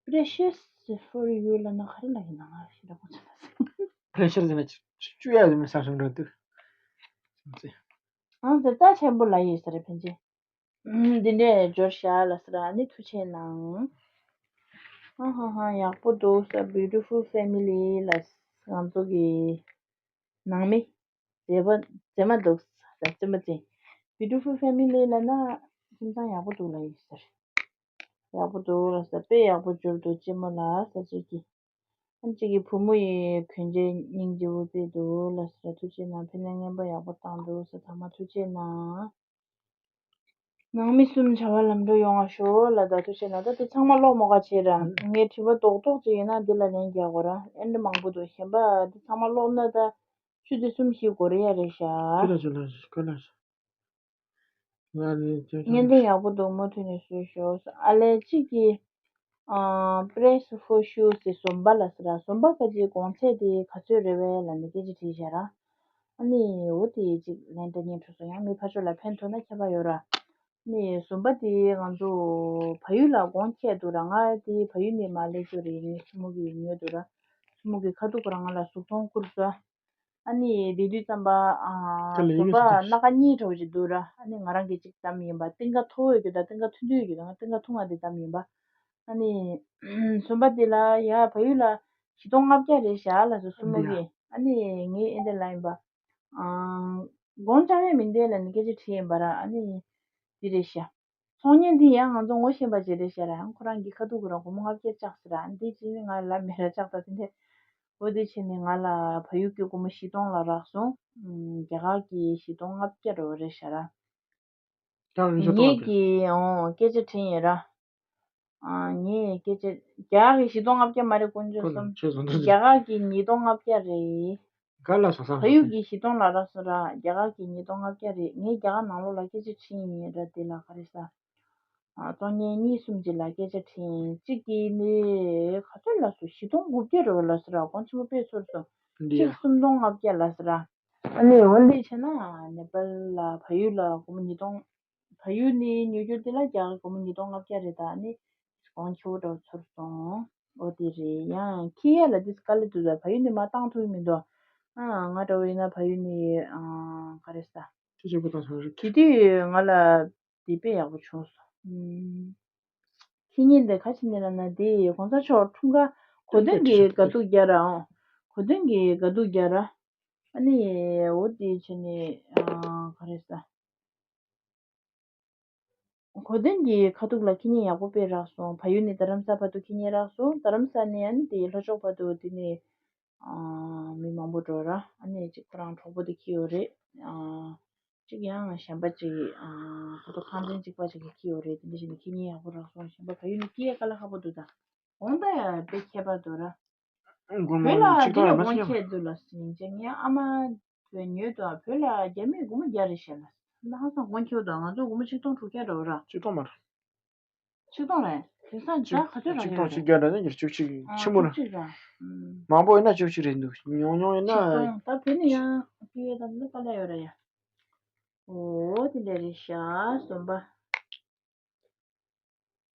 ཨ་precious for you ལབ་ན་ག་རེ་ལབ་ཡིན་ན། ང་ཤེས་ར་གོ་ཚོད་མ་སོང་། precious ཟེར་ན་བཅུ་ཡ་ཟེར་ན་ས་སོང་འགྲོ་འདུག་ཨང་ཟེར་རྟ་ཆེན་པོ་ལ་ཡོད་ས་རེད་ཕན་ཆད། ཨུམ། འདི་འདྲས་འབྱོར་ཤག་ལ་ས་ར། ཨ་ནི་ཐུགས་རྗེ་གནང་། ཧ་ཧ་ཧ། ཡག་པོ་འདུག་ས། Beautiful family ལ་ང་ཚོ་གི་ནང་མི་མཛེས་པ་མཛེས་མ་འདུག་ས། མཛེས་མ་ཅན། Beautiful family ལབ་ན་ཁྱིམ་ཚང་ཡག་པོ་འདུག་ལ་ཡིན་ས་རེད། ཡག་པོ་འདུག་ལ་ས། དཔེ་ཡག་པོ་འབྱོར་འདུག་ལྕི་མོ་ལ་ས། གཅིག་གིས། ཨ་ནི་གཅིག་གིས་བུ་མོ་ཡི་གོན་ཆས་སྙིང་རྗེ་བོ་བཙལ་འདུག་ལ་ས། ཐུགས་རྗེ་གནང་། ཕ་ནས་རྔན་པ་ཡག་པོ་བཏང་འདུག་ས། ཚང་མ་ཐུགས་རྗེ་གནང་། ནང་མི་གསུམ་བྱ་བ་ལམ་འགྲོ་ཡོང་བ་ཤོག་ལ། ད་ཐུགས་རྗེ་གནང་། ད་དེ་ཚང་མ་ཀློག་མོ་ག་བྱེད་ར། ངས་དྲི་བ་རྡོག་རྡོག་ཅིག་ཡིན་ན་འདི་ལ་ལན་རྒྱག་དགོས་ར། ཨེ་འདྲ་མང་པོ་འདུག་གཞན་པ་འདི་ཚང་མ་ཀློག་ན་ད་ཆུ་ཚོད་གསུམ་བཞི་འགོར་ཡ་རེད་ཤག་ཁོ་ལ་ཤོག་ཁོ་ལ་ཤོག་ང་ནི་ཅོ་ཅོ་བརྙན་ཐུང་ཡག་པོ་འདུག་མུ་མཐུད་ནས་བཟོས་ཤོག་ཨ་ལས་གཅིག་གིས། ཨ། press for shoes ཟེར་ཟོམ་པ་ལ་ཟེར་ར། ཟོམ་པ་ག་ཅིག་གོང་ཚད་དེ་ག་ཚོད་རེད་པས་ལབ་ནས་སྐད་ཆ་དྲིས་བཞག་ར། ཨ་ནི་འོ་དེ་ཅིག་ལན་འདྲ་ཉན་འགྲོ་སོང་། ཡང་མི་ཕར་ཕྱོགས་ལ་ཕན་ཐོགས་ན་ཁྱད་པར་ཡོད་ར། ཨ་ནི་ཟོམ་པ་དེ་ང་ཚོ་བལ་ཡུལ་ལ་གོང་ཁྱད་འདུག་ར། ང་དེ་བལ་ཡུལ་ནས་མར་སླེབས་རྒྱུ་རེད། ངའི་སྲིང་མོ་གིས་ཉོས་འདུག་ར། སྲིང་མོ་གིས་ཁ་ཐུག་ཁོ་རང་ང་ལ་གཟུགས་མཐོང་བསྐུར་སོང་། ཨ་ནི་དེ་དུས་ཙམ་པ། ཨ། ཁ་ལ་ཟོམ་པ་ཡིན་སྣ་ཁ་གཉིས་འདྲ་བོ་ཅིག་འདུག་ར། ཨ་ནི་ང་རང་གིས་གཅིག་བདམས་ཡིན་པ། གཏིང་ཁ་མཐོ་བོ་ཡོད་རྒྱུ་དང་གཏིང་ཁ་ཐུང་ཐུང་ཡོད་རྒྱུ་དང་། ང་གཏིང་ཁ་ཐུང་བ་དེ་བདམས་ཡིན་པ། ཨ་ནི་ཟོམ་པ་དེ་ལ་ཡ་བལ་ཡུལ་ལ་བཞི་སྟོང་ལྔ་བརྒྱ་རེད་བཞག་ལབ་སོང་། སྲིང་མོ་གིས། ཨ་ནི་ངས་ཨེ་འདྲ་ལབ་ཡིན་པ། ཨང་། དགོངས་འཆར་ཡང་མི་འདུག་ལབ་ནས་སྐད་ཆ་དྲིས་ཡིན་པ་ར། ཨ་ནི་འདི་རེད་ཤག་ཚོང་གཉེར་འདི་ཡང་ང་ཚོ་ངོ་ཤེས་པ་ཅིག་རེད་ཤག་ར། ཁོ་རང་གི་ཁ་ཐུག་གི་ར་སྒོར་མོ་ལྔ་བརྒྱ་བཅག་ཟེར་ར། འདི་ཅི་ནི་ང་ལ་མེད་ར་བཅག་ད་དེ་འདྲ། འོ་དེ་བྱས་ནས་ང་ལ་བལ་ཡུལ་གྱི་སྒོར་མོ་བཞི་སྟོང་ལ་རག་སོང་། ཨམ། རྒྱ་གར་གྱི་བཞི་སྟོང་ལྔ་བརྒྱ་རེ་བ་རེད་ཤག་ར། ཀྱང་ཉིས་སྟོང་ངེད་ལྔ་བརྒྱ། ཀྱིས་ཨོ་སྐད་ཆ་དྲིས་ཡིན་ར། ཨ། ངས་སྐད་ཆ། རྒྱ་གར་གྱི་བཞི་སྟོང་ལྔ་བརྒྱ་མ་རེད་དཀོན་མཆོག་གསུམ། ཁྱེད་བཟོ་འདྲ་རེད། རྒྱ་གར་གྱི་ཉིས་སྟོང་ལྔ་བརྒྱ་རེད། ག་ལ་སོང་ཙང་། བལ་ཡུལ་གྱི་བཞི་སྟོང་ལ་རག་སོང་ར། རྒྱ་གར་གྱི་ཉིས་སྟོང་ལྔ་བརྒྱ་རེད། ངས་རྒྱ་གར་ནང་ལོགས་ལ་སྐད་ཆ་དྲིས་ཡིན་ར། དེ་ལ་ག་རེ་ཟ། ཨ། གཙོ་ཉན་གཉིས་གསུམ་ཅིག་ལ་སྐད་ཆ་དྲིས་ཡིན། གཅིག་གིས་ནི་ག་ཚོད་ལབ་སོང་། བཞི་སྟོང་དགུ་བརྒྱ་རེ་བ་ལབ་སོང་ར། དཀོན་མཆོག་དཔེ་ཚོར་སོང་། འདི་ཡ། གཅིག་སུམ་སྟོང་ལྔ་བརྒྱ་ལབ་སོང་ར། ཨ་ནི་འོ་འདི་བྱས་ན་ནེ་པཱལ་ལ་བལ་ཡུལ་ལ་སྒོར་མོ་ཉིས་སྟོང་། བལ་ཡུལ་ནས་ཉོ་རྒྱུ་དེ་ལ་རྒྱ་གར་སྒོར་མོ་ཉིས་སྟོང་ལྔ་བརྒྱ་རེད། ད་ནི་གོང་ཆེ་བོ་འདྲ་བོ་ཚོར་སོང་། འོ་དེ་རེད། ཡང་ཁྱི་ཡ་ལ་དེ་དཀའ་ལས་འདུག་ད་བལ་ཡུལ་ནས་མར་བཏང་ཐུབ་ཀྱི་མི་འདུག་ཨ། ང་འདྲ་བོ་ཡིན་ན་བལ་ཡུལ་ནས། ཨ། ག་རེ་ཟ། ཁྱི་གཅིག་པོ་བཏང་སོང་རེད། དེ་དུས་ང་ལ་དེ་དཔེ་ཡག་པོ་བྱུང་སོང་། ཨུམ། ཁྱི་ཉིན་དེ་ཁ་ཕྱེ་ནས་ལབ་ན་དེ་གོང་ས་མཆོག་འཁྲུངས་སྐར་གོ་སྟོན་གྱི་དགའ་སྡུག་རྒྱག་ར་ཨང་། གོ་སྟོན་གྱི་དགའ་སྡུག་རྒྱག་ར། ཨ་ནི་འོ་དེ་བྱས་ནས། ཨ། ག་རེ་ཟ། གོ་སྟོན་གྱི་ཁ་ཐུག་ལ་ཁྱི་ཉིན་ཡག་པོ་དཔེ་རག་སོང་། བལ་ཡུལ་ནས་རྡ་རམ་ས་བར་དུ་ཁྱི་ཉིན་རག་སོང་། རྡ་རམ་ས་ནས་ཨ་ནི་དེ་ལྷོ་ཕྱོགས་བར་དུ་དེ་ནས། ཨ། མི་མང་པོ་འགྲོ་ར། ཨ་ནི་གཅིག་ཁོ་རང་གྲོགས་པོ་དེ་ཁྱི་ཡོད་རེད། ཨ། གཅིག་ཡང་གཞན་པ་གཅིག་ཨ། ཁོ་ཚོ་ཁང་ཚན་གཅིག་པ་གཅིག་གི་ཁྱི་ཡོད་རེད། དེ་འདྲ་བྱས་ནས་ཁྱི་ཉིན་ཡག་པོ་རག་སོང་། གཞན་པ་བལ་ཡུལ་ནས་ཁྱི་ཡ་དཀའ་ལས་ཁག་པོ་འདུག་ད་དགོང་དག་ཡ་དཔེ་ཁྱད་པར་འདུག་ར། སྒོར་མོ་བོད་ལ་གཅིག་སྟོང་ཡང་མ་ཤེས་ཀྱང་། དགོངས་འཆར་འདུག་ལ་ཟིན་ཅེ་ངའི་ཨ་མ་བོད་ཉོས་དང་བོད་ལ་རྒྱ་མིས་སྒོར་མོ་བརྒྱ་རེ་བཤད་ལ། ད་ཧང་སང་དགོངས་འཆར་དང་ང་ཚོ་སྒོར་མོ་ཆིག་སྟོང་དྲུག་བརྒྱ་འགྲོ་ར། ཆིག་སྟོང་མ་རེད། ཆིག་སྟོང་རེད། དེང་སང་ཇ་ག་ཚོད་རག་ཆིག་གི་སྟོང་རེད། ཆིག་བརྒྱ་འདྲ་ནི་བཅུ་གཅིག་ཨ་ཆི་མོ་ར། བཅུ་གཅིག་ར། ཨུམ། མང་པོ་ཡིན་ན་བཅུ་གཅིག་རེད་འདུག་ཉུང་ཉུང་ཡིན་ན། ཆིག་སྟོང་ད་བོད་ནས་ཡང་སྐྱེ་ཡོད་དམ་ལ་དཀའ་ལས་ཡོད་ར་ཡ། འོ་དེ་འདྲ་རེད་ཤག་སོམ་པ།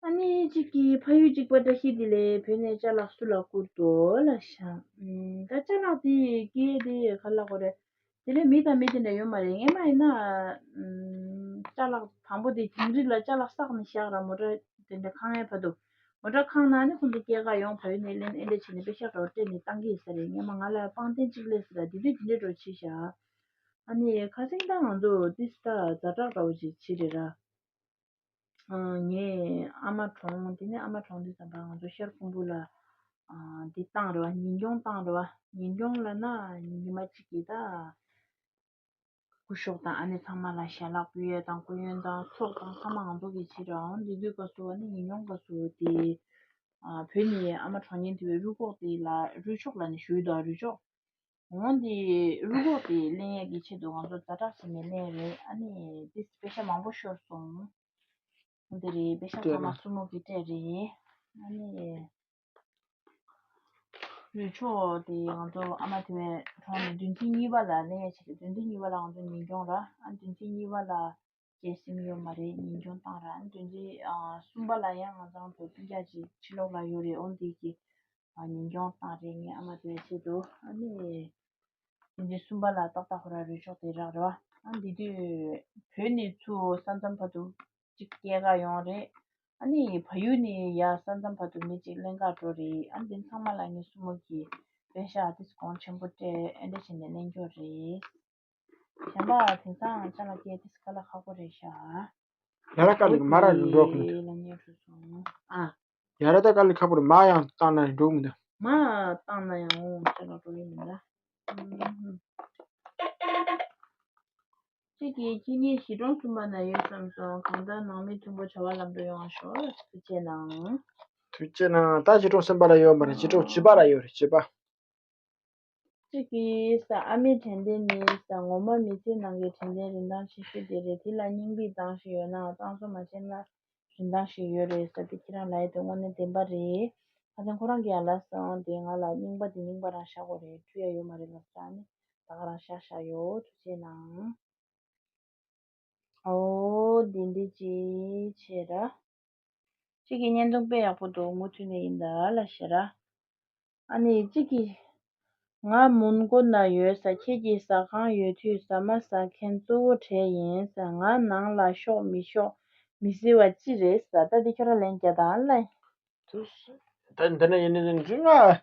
ཨ་ནི་གཅིག་གིས་ཕ་ཡུལ་གཅིག་པ་བཀྲ་ཤིས་བདེ་ལེགས། བོད་ནས་ཅ་ལག་སུ་ལ་བསྐུར་འདུག་ལབ་ཤག་ཨུམ། ད་ཅ་ལག་དེ་སྐྱེས་དེ་ག་ལ་གོ་རེད། དེ་ལས་མི་དང་མི་དེ་འདྲ་ཡོད་མ་རེད། སྔན་མ་ཡིན་ན། ཨུམ། ཅ་ལག་དང་པོ་དེ་དིང་རི་ལ་ཅ་ལག་བསགས་ནས་བཞག་ར། མོ་ཊ་དེ་འདྲ་ཁང་ཡའི་བར་དུ། མོ་ཊ་ཁང་ནང་ནས་ཁོང་ཚོ་སྐྱེལ་ག་ཡོང་། ཕ་ཡུལ་ནས་ལེན། ཨེ་འདྲ་བྱས་ནས་པེ་ཤག་འདྲ་བོ་སྤྲད་ནས་བཏང་གི་ཡིན་ས་རེད། སྔན་མ་ང་ལ་པང་གདན་གཅིག་སླེབས་ཟེར་ར། དེ་དུས་དེ་འདྲ་འདྲ་བོ་བྱས་ཤག་ཨ་ནི་ཁ་སང་ད་ང་ཚོ་ཏིས་ད་ཛ་དྲག་འདྲ་བོ་ཅིག་བྱས་རེད་ར། ཨ། ངའི་ཨ་མ་གྲོངས། དེ་ནས་ཨ་མ་གྲོངས་དུས་ཙམ་པ་ང་ཚོ་ཤར་ཁུམ་བུ་ལ། ཨ། འདི་བཏང་རེད་བ། ཉིན་གྱོང་བཏང་རེད་བ། ཉིན་གྱོང་ལབ་ན་ཉི་མ་གཅིག་གི་ད། སྐུ་ཞབས་དང་ཨ་ནེ་ཚང་མ་ལ་ཞལ་ལག་ཕུལ་ཡས་དང་སྐུ་ཡོན་དང་ཚོགས་དང་ཚང་མ་ང་ཚོ་གིས་བྱས་རེད་བ། འོ་དེ་དུས་སྐབས་སུ་ཨ་ནི་ཉིན་གྱོང་སྐབས་སུ་དེ། ཨ། བོད་ནས་ཨ་མ་གྲོངས་ཉིན་དེ་བའི་རུས་ཁོག་དེ་ལ་རུས་ཆོག་ལབ་ནས་ཞུས་འདུག་རུས་ཆོག་འོན་ཏེ་རུས་ཁོག་དེ་ལེན་ཡས་ཀྱི་ཆེད་དུ་ང་ཚོ་ཛ་དྲག་བྱས་ནས་ལེན་རེད། ཨ་ནི་དེ་པེ་ཤ་མང་པོ་ཤོར་སོང་། འོན་ཏེ་རེད། པེ་ཤ་ཚང་མ་སྲུ་མོ་གིས་སྤྲད་རེད། ཨ་ནི་རུས་ཆོག་དེ་ང་ཚོ་ཨ་མ་དེ་བས་གྲོངས་ནས་བདུན་ཚིགས་གཉིས་པ་ལ་ལེན་ཡས་བྱས་ཏེ། བདུན་ཚིགས་གཉིས་པ་ལ་ང་ཚོ་ཉིན་གྱོང་ར། ཨ། བདུན་ཚིགས་གཉིས་པ་ལ་སྐྱེས་སེམས་ཡོད་མ་རེད། ཉིན་གྱོང་བཏང་ར། ཨ་ནི་བདུན་ཚིགས་ཨ་གསུམ་པ་ལ་ཡང་ང་ཚོ་བོད་སྤུན་ཀྱག་ཅིག་ཕྱི་ལོགས་ལ་ཡོད་རེད། འོ་འདི་གི་ཨ་ཉིན་གྱོང་བཏང་རེད། ངའི་ཨ་མ་དེ་བའི་ཆེད་དུ། ཨ་ནི་བདུན་ཚིགས་གསུམ་པ་ལ་ཏག་ཏག་ཁོ་རང་རུས་ཆོག་དེ་རག་རེད་བ། ཨ་འདི་དུས་བོད་ནས་ཚུར་ས་མཚམས་བར་དུ་གཅིག་སྐྱེལ་ག་ཡོང་རེད། ཨ་ནི་བལ་ཡུལ་ནས་ཡར་ས་མཚམས་བར་དུ་མི་གཅིག་ལེན་ག་འགྲོ་རེད། ཨ་འདི་ཚང་མ་ལ་ངའི་སྲུ་མོ་གིས་པེ་ཤ་ཏིས་གོང་ཆེན་པོ་སྤྲད། ཨེ་འདྲ་བྱས་ནས་ལེན་རྒྱུ་རེད། གཞན་པ་དེང་སང་ཅ་ལག་སྐྱེལ་ཏིས་དཀའ་ལས་ཁག་པོ་རེད་ཤག་ཡ་ར་དཀའ་ལས་མ་ར་འགྲོ་གི་མི་འདུག་ལ་ཉེ་འགྲོ་སོང་། ཨ། ཡ་ར་ད་དཀའ་ལས་ཁག་པོ་རེད། མ་ཡང་བཏང་ན་འགྲོ་གི་མི་འདུག་མ་བཏང་ན་ཡང་འོང་ཅ་ལག་འགྲོ་གི་མི་འདུག་ཨུམ། གཅིག་གིས་ཁྱེད་གཉིས་གཞིས་གྲོང་གསུམ་པ་ན་ཡོད་བསམ་སོང་། གང་ལྟར་ནང་མི་མཐུན་པོ་བྱ་བ་ལམ་དུ་ཡོང་བ་ཤོག་ཐུགས་རྗེ་གནང་། ཐུགས་རྗེ་གནང་། ད་གཞིས་གྲོང་གསུམ་པ་ལ་ཡོད་མ་རེད། གཞིས་གྲོང་བཞི་པ་ལ་ཡོད་རེད། བཞི་པ། གཅིག་གིས་ས་ཨ་མའི་དྲན་རྟེན་ནི་ས་ངོ་མ་མི་ཚེ་ནང་གི་དྲན་རྟེན་རིན་ཐང་ཆེ་ཤོས་དེ་རེད། དེ་ལ་རྙིང་པའི་མདངས་ཤིག་ཡོད་ནའང་གཙང་བཟོ་མ་བྱས་ན་རིན་ཐང་ཞིག་ཡོད་རེད་ཟེར་ཏེ་ཁྱེད་རང་ལབ་ཡས་དེ་དངོས་གནས་བདེན་པ་རེད། ཁ་སང་ཁོ་རང་གིས་ཡང་ལབ་སོང་། དེ་ང་ལ་རྙིང་པ་དེ་རྙིང་པ་རང་བཞག་དགོས་རེད། འཁྲུལ་ཡ་ཡོད་མ་རེད་ལབ་ས་ནི་ད་ག་རང་བཞག་བཞག་ཡོད། ཐུགས་རྗེ་གནང་། ཨོ་དེ་འདྲ་ཅིག་བྱས་ར། གཅིག་གི་བརྙན་ཐུང་དཔེ་ཡག་པོ་འདུག་མུ་མཐུད་ནས་ཡིན་ད་ལ་ཞེ་ར། ཨ་ནི་གཅིག་གིས། ང་མོན་གྷོ་ན་ཡོད་ས། ཁྱེད་ཀྱི་ཟ་ཁང་ཡོད་དུས་ཟ་མ་ཟ་མཁན་གཙོ་བོ་གྲས་ཡིན་ས། ང་ནང་ལ་ཤོག་མི་ཤོག་མི་ཟེར་བ་ཅི་རེད་ས། ད་འདི་ཁྱོད་རང་ལན་རྒྱག་དང་ལ། ད་འདི་ན་ཡིན་ནི་འདི་ང་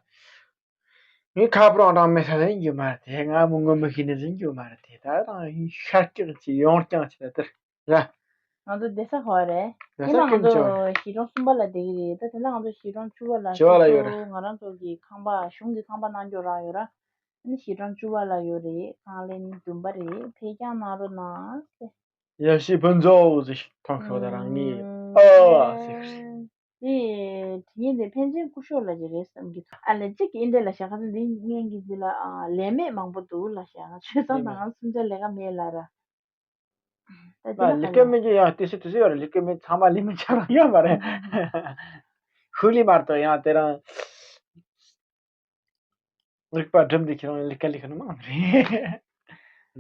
ངས་ཁ་པར་འདྲ་མེད་ས་ལ་ཡིན་རྒྱུ་མ་རེད་དེ། ང་མི་ངོ་མི་ཤེས་ནི་ཟིན་རྒྱུ་མ་རེད་དེ། ད་དང་ཤར་སྐྱོད་ཅིག་ཡོང་རྐྱང་ཅིག་ལ་དེར་ར། ང་ཚོ་བསྡད་ས་ག་བ་རེད། བསྡད་ས་ཡིན་ན་ང་ཀུན་ཚོ་ཆོག་གཞིས་གྲོང་གསུམ་པ་ལ་བསྡད་ཀྱི་རེད། ད་དེ་ན་ང་ཚོ་གཞིས་གྲོང་བཅུ་པ་ལ་བཅུ་པ་ལ་ཡོད་རེད། ང་རང་ཚོ་གི་ཁང་པ་གཞུང་གི་ཁང་པ་གནང་རྒྱུ་རག་ཡོད་ར། ཨ་ནི་གཞིས་གྲོང་བཅུ་པ་ལ་ཡོད་རེད། ཁང་ལེན་བདུན་པ་རེད། ཕེབས་རྐྱང་གནང་རོགས་གནང་ཟེར། ཡ་ཤི་ཕུན་ཚོགས་ཟེར་ཐོག་ཤོག་ད་རང་ཉིད་ཨ་ཟེར། དེ་དྲི་ངན་དེ་ཕན་ཆད་སྐུ་ཞོགས་ལ་ཅི་རེད་བསམ་གྱི་འདུག་ཨ་ལས་གཅིག་གི་ཨིན་དེ་ལ་བཞག་ཁ་འདི་ངན་གྱི་འདི་ལ་ཨ་ལས་མེད་མང་པོ་འདུག་ལ་བཞག་ཆོས་ཚང་དང་ང་སུམ་ཆ་ལས་ཀ་མེད་ལ་ར། ད་འདི་ལ་ལས་ཀ་མེད་ཀྱི་ཡང་དེ་སྲིད་དུ་སྲིད་ཡོད་ར། ལས་ཀ་མེད་ཚང་མ་ལས་མེད་ཆགས་རང་ཡོད་མ་རེད། ཧུ་ལི་མར་དོ་ཡང་དེ་རང་རིག་པ་སྒྲིམ་དེ་ཁྱེད་རང་ལས་ཀ་ལས་ཀ་ནི་མང་རེད་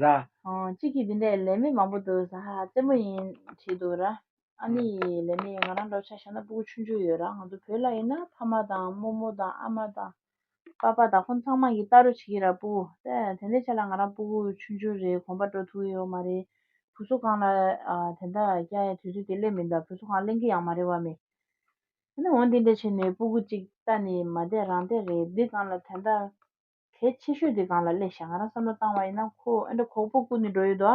ར། ཨོ་གཅིག་གིས་འདི་འདྲའི་ལས་མེད་མང་པོ་འདུག་ཟ་ཧ་རྩེད་མོ་ཡིན་བྲིས་འདུག་ར། ཨ་ནི་ལས་མེད་ང་རང་འདྲ་ཆ་བཞག་ན་སྤུ་གུ་ཆུང་ཆུང་ཡོད་ར། ང་ཚོ་བོད་ལ་ཡིན་ན་ཕ་མ་དང་རྨོ་མོ་དང་ཨ་མ་དང་པ་པ་དང་ཁོང་ཚང་མ་གིས་ལྟ་རུ་བྱེད་ཀྱི་ར་སྤུ་གུ་དེ་དེ་འདྲའི་ཆ་ལ་ང་རང་སྤུ་གུ་ཆུང་ཆུང་རེད། གོམ་པ་འགྲོ་ཐུབ་ཡོད་མ་རེད། བུ་གསོ་ཁང་ལ་ཨ་དེ་འདྲ་རྒྱག་ཡ་དུས་ཚོད་དེ་སླེབས་མི་འདུག་བུ་གསོ་ཁང་གླེང་གི་ཡང་མ་རེད་བ་མི། ཨ་ནི་འོ་འདི་འདྲ་བྱས་ནས་སྤུ་གུ་གཅིག་ལྟ་ནས་མ་བསྡད་རང་བསྡད་རེད། འདི་སྒང་ལ་ད་ལྟ་གལ་ཆེ་ཤོས་འདི་སྒང་ལ་སླེབས་ཤག་ང་རང་བསམ་བློ་བཏང་བ་ཡིན་ན་ཁོ་ཨ་འདྲ་གོག་པོ་བསྐུར་ནས་འགྲོ་ཡོད་དོ།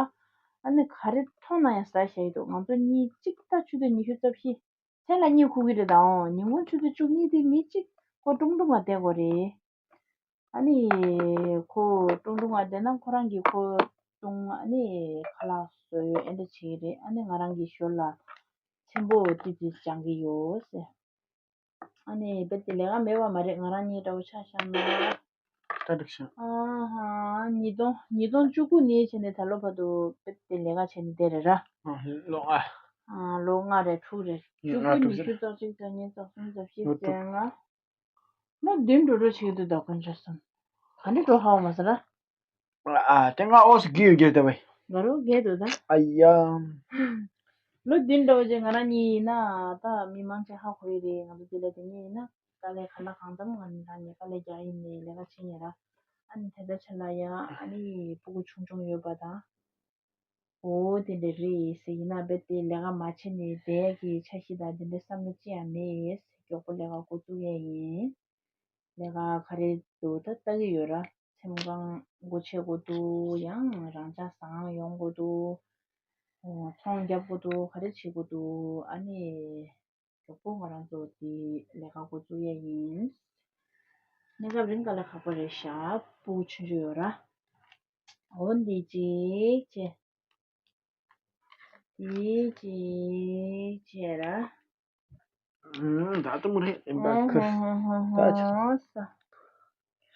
ཨ་ནི་ག་རེ་མཐོང་ན་ཡང་ཟ་བཞག་ཡོད་དོ། ང་ཚོ་གཉིས་གཅིག་ལྟ་ཆུ་ཚོད་ཉི་ཤུ་རྩ་བཞི་མཚན་ལ་གཉིད་ཁུག་གི་རེད་དའོ། ཉིན་གུང་ཆུ་ཚོད་བཅུ་གཉིས་དེ་མི་གཅིག་ཁོ་ཀྲུང་ཀྲུང་ང་བསྡད་དགོས་རེད། ཨ་ནི་ཁོ་ཀྲུང་ཀྲུང་ང་བསྡད་ན་ཁོ་རང་གིས་ཁོ་ཀྲུང་ཨ་ནི་ཁ་ལག་བཟོ་ཡོད་ཨེ་འདྲ་བྱེད་ཀྱི་རེད། ཨ་ནི་ང་རང་གི་ཞོར་ལ་ཆེན་པོ་ཏི་ཏི་སྦྱང་གི་ཡོད་ཟེར། ཨ་ནི་རྦད་དེ་ལས་ཀ་མེད་པ་མ་རེད། ང་རང་གཉིས་འདྲ་བོ་ཆ་བཞག་ན། ད་འགྲིག་ཤག་ཨ་ཧ་ཉིས་སྟོང་ཉིས་སྟོང་བཅུ་དགུ་ནས་བྱས་ནས་ད་ལོ་བར་དུ་རྦད་དེ་ལས་ཀ་བྱས་ནས་བསྡད་རེད་ར། ཨ་ལོ་ལྔ། ཨ་ལོ་ལྔ་རེད་དྲུག་རེད། བཅུ་དགུ་ཉི་ཤུ་རྩ་གཅིག་རྩ་གཉིས་རྩ་གསུམ་རྩ་བཞི་ལོ་དྲུག་རྩ་ལྔ། ལོ་བདུན་འགྲོ་འགྲོ་བྱེད་ཀྱི་འདུག་ད་དཀོན་མཆོག་གསུམ། ག་འདྲ་འགྲོ་ཧ་གོ་མ་སོང་ན། ཨ་དེ་སྔ་ཨོ་སི་གི་ཡོད་རྒྱུ་དེ་བས། ང་རོ་རྒས་འདུག་ད། ཨ་ཡ། ལོ་བདུན་འགྲོ་རྗེས་ང་རང་གཉིས་ཡིན་ན་ད་མི་མང་ཆེ་ཧ་གོ་ཡི་རེད། ང་ཚོ་དེ་ལས་དེ་གཉིས་ཡིན་ན་དཀའ་ལས་ག་ལ་གང་འཚམ་ང་ནི་རང་ཉིད་དཀའ་ལས་རྒྱག་ཡིན་ནི་ལས་ཀ་བྱེད་ཡིན་ར། ཨ་ནི་དེ་ལྟར་ཆ་ལ་ཡང་ཨ་ནི་སྤུ་གུ་ཆུང་ཆུང་ཡོད་པ་དང་། འོ་དེ་འདྲ་རེད་ཟེར་ཡིན་ན་རྦད་དེ་ལས་ཀ་མ་བྱས་ནས་བསྡད་ཀྱི་འཆར་གཞི་དང་དེ་འདྲ་བསམ་བློ་ཅི་ཡང་མེད། མགྱོགས་པོ་ལས་ཀ་འགོ་བཙུགས་ཡས་ཡིན། ལས་ཀ་ག་རེ་འདུག་ད་ལྟ་གི་ཡོད་ར། ཚེམ་ཁང་སྒོ་ཕྱེ་དགོས་འདུག་ཡང་རང་ཅག་ཟ་ཁང་ཡོང་དགོས་འདུག་ཚོང་རྒྱབ་དགོས་འདུག་ག་རེ་བྱེད་དགོས་འདུག་ཨ་ནི་མགྱོགས་པོ་ང་རང་ཚོ་དེ་ལས་ཀ་འགོ་བཙུགས་ཡས་ཡིན། གནས་སྐབས་རིང་དཀའ་ལས་ཁག་པོ་རེད་ཤག་སྤུ་གུ་ཆུང་ཆུང་ཡོད་ར། འོ་འདི་གཅིག་བྱས། འདི་གཅིག་བྱས་ར། ཨུམ། ད་ལྟ་མོ་རེད་ཨིན་པ་ཁུར། ད་ཆ།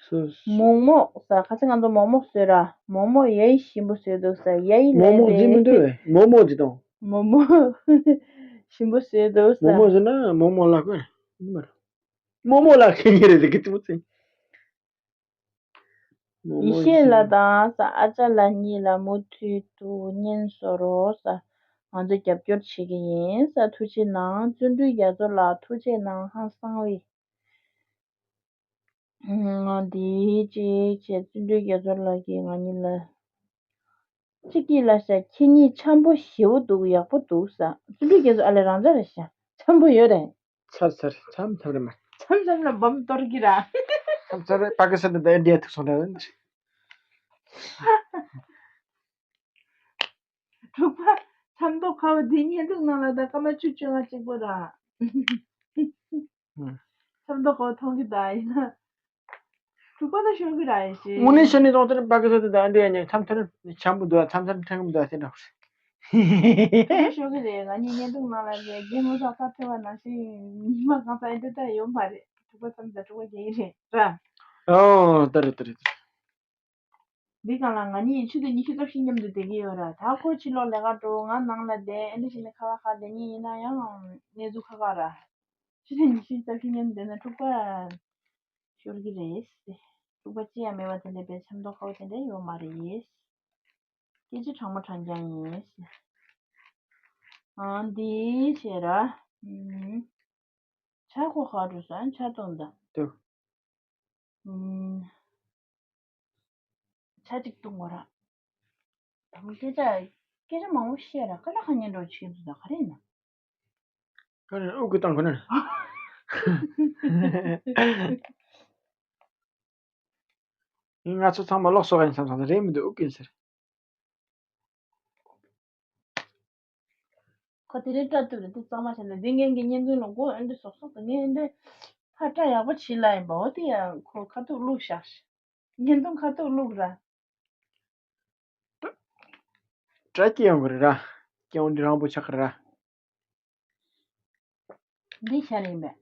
སུ། མོག་མོག་ཟ། ཁ་ཆེ་ང་ཚོ་མོག་མོག་བཟོས་ར། མོག་མོག་ཡ་ཡི་ཞིམ་པོ་བཟོས་འདུག་ཟ། ཡ་ཡི་མོག་མོག་ལས་ཅི་མི་འདུག་བས། མོག་མོག་ཅི་དང་། མོག་མོག་ཞིམ་པོ་བཟོས་འདུག་ཟ། མོག་མོག་ཟེར་ན་མོག་མོག་ལ་གོ་ཡིན་མ་རེད། མོག་མོག་ལ་ཁེ་ཉེ་རེད་ཟེར་གི་ཅི་མོ་ཚེ། ཡེ་ཤེས་ལགས་དང་ས་ཨ་ཅག་ལགས་གཉིས་ལ་མུ་མཐུད་དུ་སྙན་གསོལ་རོགས་ས། ང་ཚོ་རྒྱབ་སྐྱོར་བྱེད་ཀྱི་ཡིན་ས། ཐུགས་རྗེ་གནང་། བརྩོན་འགྲུས་རྒྱ་མཚོ་ལགས་ཐུགས་རྗེ་གནང་། ཧང་སང་བའི། ང་འདི་གཅིག་བྱས་བརྩོན་འགྲུས་རྒྱ་མཚོ་ལགས་ཀྱིས་ང་གཉིས་ལ། གཅིག་གིས་ལ་ཤ་ཁྱེད་གཉིས་འཆམ་པོ་ཞེ་པོ་འདུག་ཡག་པོ་འདུག་ས། བརྩོན་འགྲུས་རྒྱ་མཚོ་ཨ་ལས་རང་འཇགས་རེད་ཤག་འཆམ་པོ་ཡོད་རེད། ཚར་ཚར་མཚམས་མཚམས་རེ་མ། མཚམས་མཚམས་ལ་འབམ་གཏོར་གི་ར། མཚམས་མཚམས་རེ་པ་ཀི་སི་ཐན་དང་ཨིན་ཌི་ཡ་ཐུག་སོང་ད། དྲུག་པ། ཆབ་མདོ་ཁ་བ་འདི་བརྙན་ཐུང་ནང་ལ་ད་སྐར་མ་བཅུ་བཅོ་ལྔ་གཅིག་པོ་ར། ཆབ་མདོ་ཁ་བ་མཐོང་གི་ད་ཡིན་ན། དྲུག་པ་ད་ཤོར་གི་ར་ཡིན་ཞེས། དངོས་གནས་བཤད་ནས་གཏོང་ཐུབ་པ་གི་ཚོད་དུ་ད་འདི་ཡང་ཉག་མཚམས་མཚམས་ཆམ་པོ་འདུག་མཚམས་མཚམས་ཕྲན་གི་འདུག་ཟེར་འདྲ་བོ་རེད། ཤོར་གི་རེད། ང་གཉིས་བརྙན་ཐུང་ནང་ལ་རྒན་མོ་དང་ཁ་ཐེ་བ་ནང་བཞིན་ཉི་མ་གང་ཚ་ཨེ་འདི་ད་ཡོད་མ་རེད། དྲུག་པ་མཚམས་ད་དྲུག་པ་རྒྱག་གི་རེད་ར། ཨོ་ད་རེད་ད་རེད། འདི་སྒང་ལ་ང་གཉིས་ཆུ་ཚོད་ཉི་ཤུ་རྩ་བཞི་མཉམ་དུ་བསྡད་ཀྱི་ཡོད་ར། ད་ཁོ་ཕྱི་ལོགས་ལས་ཀ་འགྲོ། ང་ནང་ལ་བསྡད། ཨེ་འདི་བཞིན་ནས་ཁ་ཁ་ཁ་བསྡད་ཉིན་ཡིན་ན་ཡང་གནས་ཚུལ་ཁག་ཁག་ར། ཆུ་ཚོད་ཉི་ཤུ་རྩ་བཞི་མཉམ་བསྡད་ན་དྲུག་པ་ཤོར་གི་རེད། དྲུག་པ་ཅི་ཡང་མེད་པ་དེ་འདྲ་བས་ཆབ་མདོ་ཁ་བ་དེ་འདྲ་ཡོད་མ་རེད། སྐད་ཆ་དྲང་མོ་དྲང་རྐྱང་ཡིན། ཨང་འདི་བྱས་ར། ཨུམ། ཆ་ཁོ་ཁ་འགྲོ་སོང་ཆ་གཏོང་ད། ཏུ། ཨུམ། ཆ་གཅིག་གཏོང་བ་ར། ད་སྐད་ཆ་སྐད་ཆ་མང་པོ་བཤད་ར་ཁ་ལ་ཁ་ཉན་འགྲོ་ཆེ་འདུག་ད་ག་རེ་ཡིན་ན། ག་རེ་ཨུ་ཀུ་བཏང་གོ་ན། ང་ཚོ་ཚང་མ་ལོག་སོག་ཡིན་བསམ་བསམ་རེད་མི་འདུག་ཨུ་ཀིན་ཟེར། ཁོ་དེ་རིང་སྐྲ་གཏུབ་རེད་འདི་གཙང་མ་བྱས་ནས་འདི་ངན་གྱི་བརྙན་ཐུང་ལ་མགོ་ཨེ་འདྲ་སོག་སོག་ཏུ་ངས་འདི་ཕར་སྐྲ་ཡག་པོ་བྱིས་ལ་ཡིན་པ་འོ་དེ་ཡང་ཁོ་ཁ་ཐུག་བླུགས་བཞག་བརྙན་ཐུང་ཁ་ཐུག་བླུགས་ར། སྐྲ་སྐྱེ་ཡོང་གི་རེད་ར། སྐྱེ་བོ་འདི་རང་པོ་ཆགས་ཀྱི་རེད་ར། འདི་ཤར་ཡིན་པས།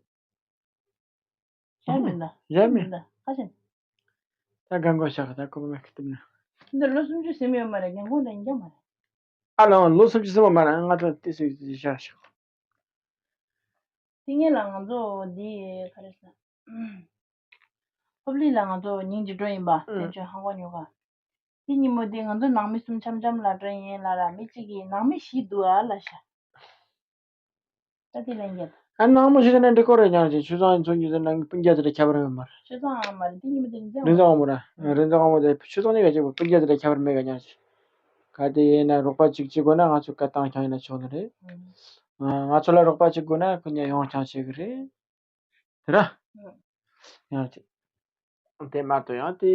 ཤར་མིན་ད། ཤར་མིན་ད། ཁ་ཤས། ད་གང་གོ་ཤག་ད་ཀོ་མེ་ཁ་ཏིམ་ན། འདི་ལོ་སུམ་ཅུ་ཟིན་ཡོད་མ་རེད་རྒན་གོང་དང་ཡིན་རྒྱ་མ་རེད། ཨ་ལོ་ལོ་སུམ་ཅུ་ཟིན་པ་མ་རེད་ང་ད་ཏི་སུ་ཡིས་ཤར་ཤག་དེ་ངས་ལ་ང་ཚོ་འདི་ག་རེ་ཟེར། ཧོབ་ལི་ལ་ང་ཚོ་ཉིན་གཅིག་འགྲོ་ཡིན་པ་ཨུ། དེ་ཚོས་ཧང་གོ་ཉོ་ག་དེ་ཉིན་མོ་དེ་ང་ཚོ་ནང་མི་གསུམ་འཆམ་འཆམ་ལ་འགྲོ་ཡིན་ལ་ར་མི་གཅིག་གིས་ནང་མི་བཞི་འདུག་ཨ་ལ་ཤ། ད་དེ་ལན་རྒྱབ། ཨ་ནང་མི་བཞི་ཟེར་ན་འགྲིག་གོ་རེད་ཉག་ཅིག་ཆུ་ཚང་ཚོ་གཉིས་ཟེར་ན་སྤུན་ཀྱག་ཟེར་ཁྱད་པར་ཡོད་མ་རེད། ཆུ་ཚང་ཨ་མ་རེད་དེ་ཉིན་མོ་དེ་རིན་ཆེན་རིན་ཆེན་དབང་མོ་ར་རིན་ཆེན་དབང་མོ་དེ་ཆུ་ཚང་གཉིས་ཀ་གཅིག་པ་སྤུན་ཀྱག་ཟེར་ཁྱད་པར་མེད་ག་ཉག་ཅིག་ག་དེ་ཡིན་ན་རོགས་པ་གཅིག་གཅིག་དགོས་ན་ང་ཚོ་བཀའ་བཏང་རྐྱང་ཡིན་ན་ཆོག་ནི་རེད། ང་ཚོ་ལ་རོགས་པ་གཅིག་དགོས་ན་ཁོ་གཉིས་ཡོང་རྐྱང་བྱེད་གི་རེད། དེ་ར། ཡང་དེ། དེ་མ་གཏོགས་ཡང་དེ།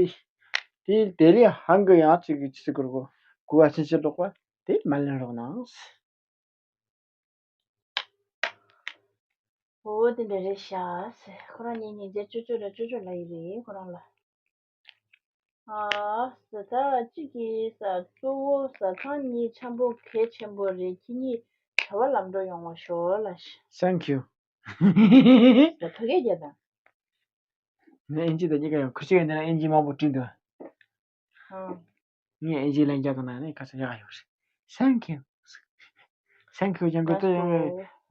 དེ་དེ་ལས་ཧང་གི་ཡང་ཅིག་གི་ཅི་ཟེར་དགོས་གོ། གུ་བ་ཕྱིན་ཅི་ལོག་པ་དེ་མ་ལེན་རོགས་གནང་། འོ་དེ་འདྲ་རེད་ཤག་ཁོ་རང་ཉིད་ཉིད་རྗེ་ཅོ་ཅོ་ར་ཅོ་ཅོ་ལ་ཡི་རེད་ཁོ་རང་ལ། ཨ། ཟ་ཐག་གཅིག་གིས་ཟ་གཙོ་བོ་ཟ་ཐང་གཉིས་འཆམ་པོ་གལ་ཆེན་པོ་རེད། ཁྱེད་གཉིས་བྱ་བ་ལམ་འགྲོ་ཡོང་བ་ཤོག་ལ། Thank you། ད་ཐོ་གས་རྒྱག་དང་། ངས་ཨིན་ཇི་དང་གཉིས་ཀ་ཡང་ཁུ་ཆེ་ཡིན་ན་ཨིན་ཇི་མང་པོ་བྲིས་འདུག་ཨང་། ངས་ཨིན་ཇི་ལན་རྒྱག་དང་ན་ནི་ཁ་ཚ་ཡག་ཡོད་རེད། Thank you། Thank you་ཀྱང་གོ་ཏེ་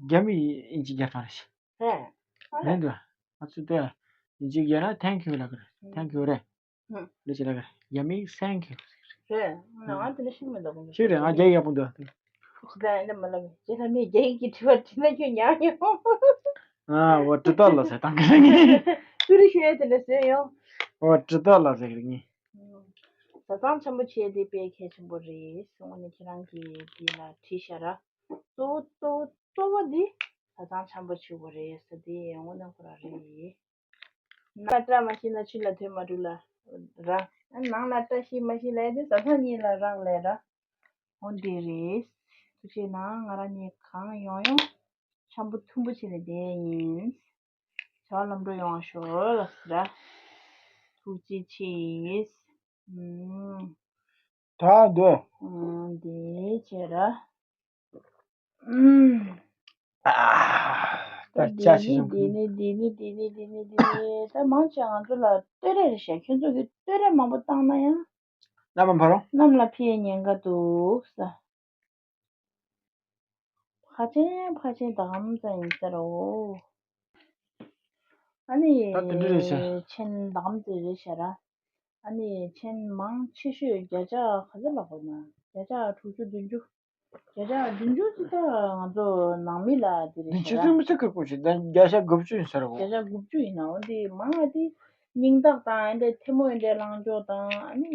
རྒྱ་མི་ཨིན་ཇི་རྒྱག་སྟངས་རེད། ཧེ། ལན་འདུག་ང་ཚོ་དེ་ཡིན་གཅིག་ཡོད་ན་thank you་ལབ་ཀྱི་རེད། thank you་རེད། འདི་ཅི་ལབ་ཀྱི་རེད། རྒྱ་མིས་thank you་ཟེར་གྱི་རེད། རེད། ང་དེ་འདྲ་ཤེས་མི་འདུག་ཤེས་རེད། ང་རྒྱ་ཡིག་ཡག་པོ་འདུག་ཁོ་ག་ཡིན་ན་མ་ལབ་ཅེ་ལ་མི་རྒྱ་ཡིག་གི་དྲི་བ་དྲི་ན་ཁྱོད་ཉར་ཡོང་། ཨ་འོ་དྲི་དག་ལ་ཟེར་བཏང་གི་རེད་ངས། ཀུ་རེ་ཤོད་ཡ་དེ་འདྲ་བཟོས་ཡོང་། འོ་དྲི་དག་ལ་ཟེར་གི་རེད་ངས། བཟའ་ཚང་ཆེན་པོ་བྱས་དེ་དཔེ་གལ་ཆེན་པོ་རེད། སོང་ནས་ཁྱེད་རང་གིས་འདི་ལ་བྲིས་ཤག་ར། གཙོ་བོ་གཙོ་བོ་གཙོ་བོ་འདི་བཟའ་ཚང་ཆེན་པོ་བྱེད་དགོས་རེད་ཟེར་དེ་དངོས་གནས་ཁོ་རང་རེད། ནང་ལ་སྐྲ་མ་ཤེས་ན་ཕྱི་ལ་ཐོན་མ་འགྲོ་ལ་ར། ནང་ལ་སྐྲ་ཤེས་མ་ཤེས་ལས་དེ་བཟའ་ཚང་གཉིས་ལ་རག་ལས་ར། འོ་འདི་རེད། ཐུགས་རྗེ་གནང་ང་རང་གཉིས་གང་ཡོང་ཡོང་འཆམ་པོ་མཐུན་པོ་བྱས་ནས་བསྡད་ཡིན། བྱ་བ་ལམ་འགྲོ་ཡོང་བ་ཤོག་ལགས་ར། ཐུགས་རྗེ་ཆེ། ཨུམ། ད་འདོད། ཨུམ་འདི་བྱས་ར། ཨུམ། ཨ། ད་ད་ཅག་ཞིག་འདི་ནི་འདི་ནི་འདི་ནི་འདི་ནི་འདི་ནི་འདི་ནི་ད་མང་ཆེ་ང་ཚོ་ལ་ལྟོས་ར་རེད་ཤག་ཁྱོད་ཚོ་གི་ལྟོས་ར་མང་པོ་བཏང་ན་ཡང་། གནམ་ལ་འཕར་རོ། གནམ་ལ་འཕེལ་ཉེན་ཁ་འདུག་ས། ཕ་ཆེན་ཕ་ཆེན་ད་གམ་ཙམ་ཡིན་ས་རོ། ཨ་ནི། ད་དེ་འདྲ་རེད་ཤག་ཆེན་ད་གམ་ཙམ་རེད་ཤག་ར། ཨ་ནི་ཆེན་མང་ཆེ་ཤོས་བརྒྱ་ཆ་ག་ཚོད་ལབ་དགོས་ན་བརྒྱ་ཆ་དྲུག་ཅུ་བདུན་ཅུ། བརྒྱ་ཆ་བདུན་ཅུ་ཙམ་ད་ང་ཚོ་ནང་མི་ལ་དེ་རེད་བདུན་ཅུ་ཤག་ར། ཙམ་ཙམ་ཁག་པོ་ཞིག་ད་བརྒྱ་ཆ་དགུ་བཅུ་ཡིན་ས་རོ། བརྒྱ་ཆ་དགུ་བཅུ་ཡིན་ན་འོ་འདི་མང་ང་དེ་སྙིང་སྟག་དང་ཨ་འདྲ་ཐལ་མོ་ཨ་འདྲ་ལངས་ཕྱོགས་དང་ཨ་ནི་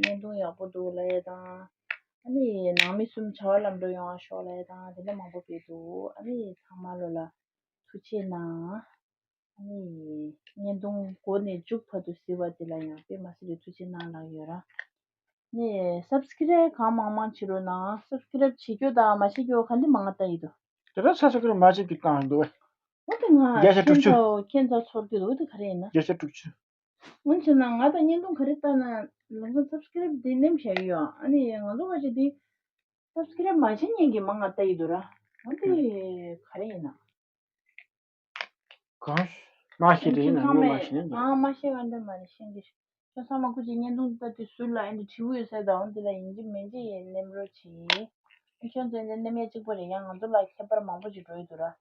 བརྙན་ཐུང་ཡག་པོ་འདུག་ལབ་ཡས་དང་། ཨ་ནི་ནང་མི་གསུམ་བྱ་བ་ལམ་འགྲོ་ཡོང་བ་ཤོག་ལབ་ཡས་དང་དེ་འདྲ་མང་པོ་སྤེལ་འདུག་ཨ་ནི་ཚང་མ་ལོ་ལ་ཐུགས་རྗེ་གནང་། ཨ་ནི་བརྙན་ཐུང་འགོ་ནས་མཇུག་བར་དུ་གཟིགས་པ་དེ་ལ་ཡང་དཔེ་མ་སྲིད་པའི་ཐུགས་རྗེ་གནང་ལབ་ཡོད་ར། ནི་སབ་སི་ཀི་རེབ་གང་མང་མང་བྱེད་རོགས་གནང་། སབ་སི་ཀི་རེབ་བྱེད་རྒྱུ་དང་མ་བྱེད་རྒྱུ་ག་འདི་མང་ང་ལྟ་ཡི་འདུག་དེ་ར་ས་སུ་ཀུར་མ་ཅིག་གི་བཏང་འདུག་ཨོ་དེ་ང་བརྒྱ་ཆ་དྲུག་ཅུ། ཁྱེད་ཚོ་ཁྱེད་ཚོ་ཚོར་གི་འདུག་ཨོ་དེ་ག་རེ་ཡིན་ན། བརྒྱ་ཆ་དྲུག་ཅུ། སྔོན་ཆད་ན་ང་དང་བརྙན་ཐུང་ག་རེ་བལྟ་ན་ལམ་སང་སབ་སི་ཀི་རེབ་དེ་ནེམ་བཞག་ཡོད། ཨ་ནི་ང་ཚོ་བ་ཅིག་དེ་སབ་སི་ཀི་རེབ་མ་བྱེད་མཁན་གྱི་མང་ང་ལྟ་ཡི་འདུག་ར། ཨོ་དེ་ག་རེ་ཡིན་ན། གང་མ་ཤེས་དེ་ཡིན་ན་ཚང་མས་ངོ་མ་ཤེས་ན། ཨ་མ་ཤེས་པ་འདྲ་མ་རེད་ཤེས་ཀྱི། ཁྱོད་ཚང་མ་སྐུ་མཁྱེན་བརྙན་ཐུང་ལྟ་དུས་ཟུར་ལ་ཨེ་འདྲ་དྲི་བ་ཡོད་ས་དང་འོ་འདི་ལ་ཡིན་གཅིག་མིན་གཅིག་ཡིན་ནེམ་རོགས་གྱིས། ཁྱོད་ཚོ་འདི་ནེམ་ཡ་གཅིག་པ་རེད། ཡང་ང་ཚོ་ལ་ཁྱད་པར་མང་པོ་ཅིག་འགྲོ་ཡི་འདུག་ར།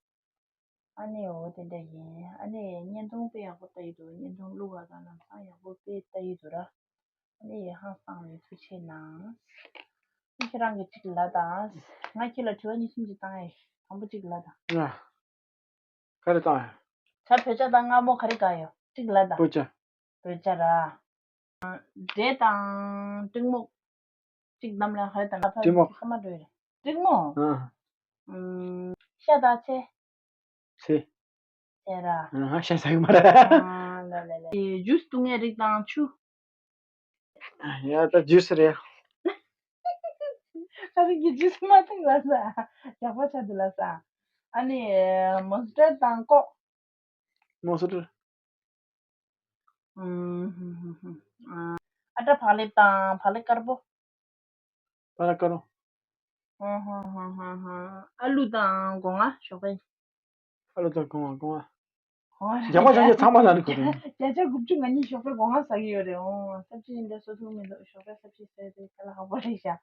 ཨ་ནི་འོ་དེ་འདྲ་ཡིན། ཨ་ནི་བརྙན་ཐུང་དཔེ་ཡག་པོ་ལྟ་ཡི་འདུག་བརྙན་ཐུང་བླུག་ག་དང་ལམ་སང་ཡག་པོ་དཔེ་ལྟ་ཡི་འདུག་ར། ཨ་ནི་ཧང་སང་བའི་ཐུགས་རྗེ་གནང་། ཁྱེད་རང་གིས་གཅིག་ལབ་དང་། ང་ཁྱེད་ལ་དྲི་བ་གཉིས་གསུམ་ཅིག་བཏང་ཡ། དང་པོ་གཅིག་ལབ་དང་། ཡ། ག་རེ་བཏང་ཡ། ད་བོད་ཇ་དང་མངར་མོ་ག་རེ་དགའ་ཡོད། གཅིག་ལབ་དང་། བོད་ཇ། བོད་ཇ་ར། འབྲས་དང་ཏྲིག་མོག་གཅིག་གདམ་ལ་ག་རེ་དང་། ཏྲིག་མོག་ཁ་མ་འགྲོ་ཡ་རེད། ཏྲིག་མོག་ཨ། ཤ་དང་ཚལ། ཚེ། ཚེ་ར། ཨ་ཤ་ཟ་གི་མ་རེད། ཨ་ལ་ལ་ལ། ཇུས་བཏུང་ཡ་རིགས་དང་ཆུ། ཡ་ད་ཇུས་རེད། ཁ་རིག་གི་ཇུས་མ་ཐུག་ལ་ས། ཇག་པ་ཆ་དུ་ལ་ས། ཨ་ནི་མོན་སི་ཊར་དང་ཀོག་མོན་སི་ཊར། ཨ་ཏྲ་བག་ལེབ་དང་བག་ལེབ་དཀར་པོ། བག་ལེབ་དཀར་པོ། ཨ་ལུ་དང་སྒོ་ང་ཞོགས་པའི། ཨ་ལུ་དང་སྒོ་ང་སྒོ་ང་། སྒོ་ང་རྒྱག་མ་བྱ་རྒྱག་ཚང་མ་ལ་ནི་གོ་དུས། བརྒྱ་ཆ་དགུ་བཅུ་ང་གཉིས་ཞོགས་པའི་སྒོ་ང་ཟ་གི་ཡོད་རེད། འོང་སབ་ཅི་ཡིན་འདྲ་སོ་ཐུག་མི་འདུག་ཞོགས་པའི་སབ་ཅི་ཟས་དེ་ཁ་ལ་ཧ་པོ་རེད་ཤག་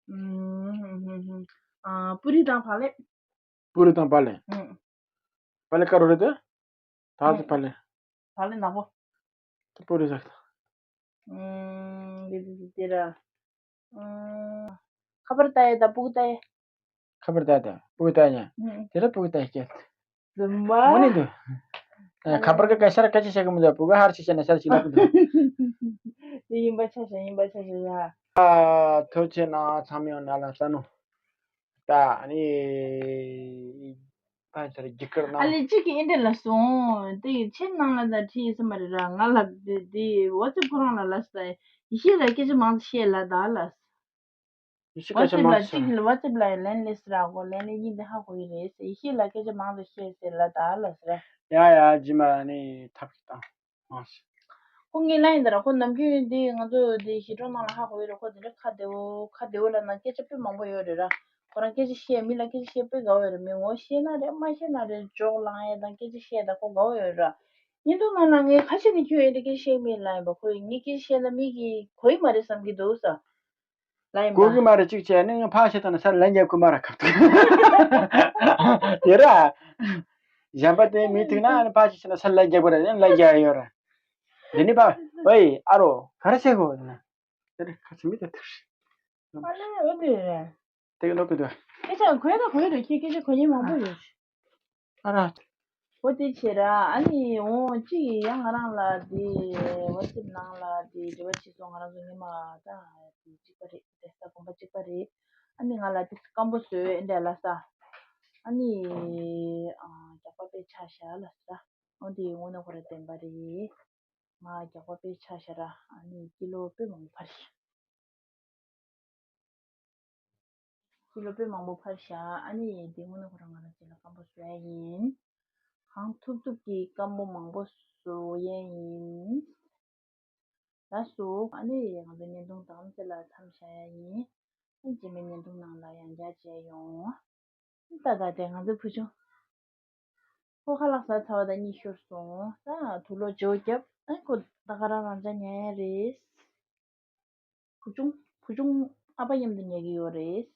ཨུམ། ཨ་པུ་རི་དང་བག་ལེབ། པུ་རི་དང་བག་ལེབ། ཨུམ། བག་ལེབ་དཀར་པོ་རེད་དེ། ད་ཚོ་བག་ལེབ། བག་ལེབ་ནག་པོ། དེ་པུ་རི་ཟ་གི་ད། ཨུམ། འདི་འདི་འདི་འདི་ར། ཨུམ། ཁ་པར་ལྟ་ཡས་དང་སྤུ་གུ་ལྟ་ཡས། ཁ་པར་ལྟ་ཡས་དང་སྤུ་གུ་ལྟ་ཡས་ཉན། ཨུམ། དེ་ར་སྤུ་གུ་ལྟ་ཡས་སྐྱེས། རྫུན་མ། དངོས་གནས་འདུག་ཨ། ཁ་པར་ག་ག་ཤར་སྐད་ཆ་བཤད་གི་མི་འདུག་སྤུ་གུ་ཧར་ཅིག་བཤད་ན་ཤར་ཅིག་ལབ་གི་འདུག་དེ་ཡིན་པ་ཆ་བཞག་ཡིན་པ་ཆ་བཞག་ཡ། ཨ། ཐུགས་རྗེ་གནང་། ཚང་མས་ཡང་ན་ལ་ལྟ་ནོ། ད་ཨ་ནི་ཕན་ཆེར་རྒྱུགས་སྐར་ཨ་ནང་ལེ་གཅིག་གིས་ཨེ་འདྲ་ལ་སོང་། དེ་ཁྱེད་ནང་ལ་ད་བྲིས་ཡིན་ས་མ་རེད་ར། ང་ལ་དེ་དེ་ཝ་ཙེབ་ཁོ་རང་ལ་ལ་ས། ཡེ་ཤེས་ལ་སྐད་ཆ་མང་ཙམ་བཤད་ལ་ད་ལ། ཡེ་ཤེས་སྐད་ཆ་ཝ་ཙེབ་མང་ལ་ཙམ་གཅིག་ལ་ཝ་ཙེབ་ལ་ལན་སླེབས་ཟེར་ར་གོ། ལན་སླེབས་ཉིན་དེ་ཧ་གོ་ཡི་རེད་ཟེར། ཡེ་ཤེས་ལ་སྐད་ཆ་མང་ཙམ་བཤད་ཟེར་ལ་ད་ལ་ཟེར། ཡ་ཡ་རྗེས་མ་ནི་ཐབས་ཤིག་བཏང་། ཨ། ཁོ་ངའི་ལ་ཡིན་ད་ར། ཁོ་ནམ་རྒྱུན་འདི་ང་ཚོ་འདི་ཞི་ཀྲོང་ནང་ལ་ཧ་གོ་ཡོད་རེད། ཁོ་དེ་འདྲ་ཁ་བདེ་བོ་ཁ་བདེ་བོ་ལབ་ན་སྐད་ཆ་དཔེ་མང་པོ་ཡོད་རེད་ར། ཁོ་རང་སྐད་ཆ་བཤད་མི་ལ་སྐད་ཆ་བཤད་དཔེ་དགའ་བོ་ཡོད་རེད། མི་ངོ་ཤེས་ན་རེད་མ་ཤེས་ན་རེད་ཇོག་ལངས་ཡས་དང་སྐད་ཆ་བཤད་དང་ཁོ་དགའ་བོ་ཡོད་རེད་ར། བརྙན་ཐུང་ནང་ལ་ངས་ཁ་ཤས་ནས་ཁྱོད་ཡོད་འདྲ་སྐད་ཆ་བཤད་མི་ལ་ཡིན་པ། ཁོས་ངའི་སྐད་ཆ་བཤད་ན་མི་གིས་གོ་ཡི་མ་རེད་བསམ་གྱི་འདུག་ས། ལ་ཡིན་གོ་གི་མ་རེད། གཅིག་བྱས་ནས་ཕར་བཤད་ཐུབ་ན་ས་ལན་རྒྱག་གི་མ་རེད་ཁ་ཐུག་དེ་ར། གཞན་པ་དེ་མི་ཐུག་ན་ཕར་བཤད་ན་ས་ལན་རྒྱག་པ་རེད། ལན་རྒྱག་ཡོད་ར། འདི་ནི་པ། ཝེ་ཨ་རོ་ག་རེ་བྱེད་གོ་ན། དེ་རེད་ཁ་ཆེ་མི་དེ་ཐུག་ཨ་ལེ་འོ་དེ་རེད། དེ་གི་ལོག་གི་འདུག་སྐད་ཆ་གོ་ཡ་ད་གོ་ཡ་རེད། ཁྱེད་སྐད་ཆ་གོ་ཉན་མང་པོ་ཡོད། ཨ་ར། འོ་དེ་བྱས་ར། ཨ་ནི་འོ་གཅིག་ཡང་ང་རང་ལ་དེ་ཝ་ཙེབ་ནང་ལ་དེ་འབྲེལ་བ་བྱས་སོང་། ང་རང་ཚོ་སྔོན་མ་ད་དེ་གཅིག་པ་རེད། དེ་ས་གོམ་པ་གཅིག་པ་རེད། ཨ་ནི་ང་ལ་དེ་སྐམ་པོ་བཟོས་འདྲ་ལ་ས། ཨ་ནི་ཨ་རྒྱགས་པ་དཔེ་ཆ་བཞག་ལ་ས། འོ་དེ་དངོས་གནས་ཁོ་ར་བདེན་པ་རེད། ང་རྒྱགས་པ་དཔེ་ཆ་བཞག་ར། ཨ་ནི་ཀི་ལོ་དཔེ་མང་པོ་འཕར་ཤག་ཀི་ལོ་དཔེ་མང་པོ་འཕར་ཤག་ཨ་ནི་དེ་སྔོན་ནས་ཁོ་རང་ང་རང་ཅིག་ལ་སྐམ་པོ་བཟོ་ཡ་ཡིན། གང་ཐུབ་ཐུབ་ཀྱིས་སྐམ་པོ་མང་པོ་བཟོ་ཡ་ཡིན། ལགས་སོ། ཨ་ནི་ང་ཚོ་བརྙན་ཐུང་དམ་ཚིག་ལ་མཚམས་བཞག་ཡ་ཡིན། ཨ་ནི་རྗེས་མའི་བརྙན་ཐུང་ནང་ལ་ཡང་བསྐྱར་མཇལ་ཡོང་། ད་ད་དེ་ང་ཚོའི་བུ་ཆུང་། ཁོ་ཁ་ལག་ཟ་ཚར་བ་དང་གཉིད་ཤོར་སོང་། ད་དུག་ལོག་ཇོ་བརྒྱབ། ཨ་ཁོ་ད་ག་རང་རང་འཇགས་ཉལ་ཡ་རེད། བུ་ཆུང་བུ་ཆུང་ཨ་ཕ་མཉམ་དུ་ཉལ་གི་ཡོད་རེད།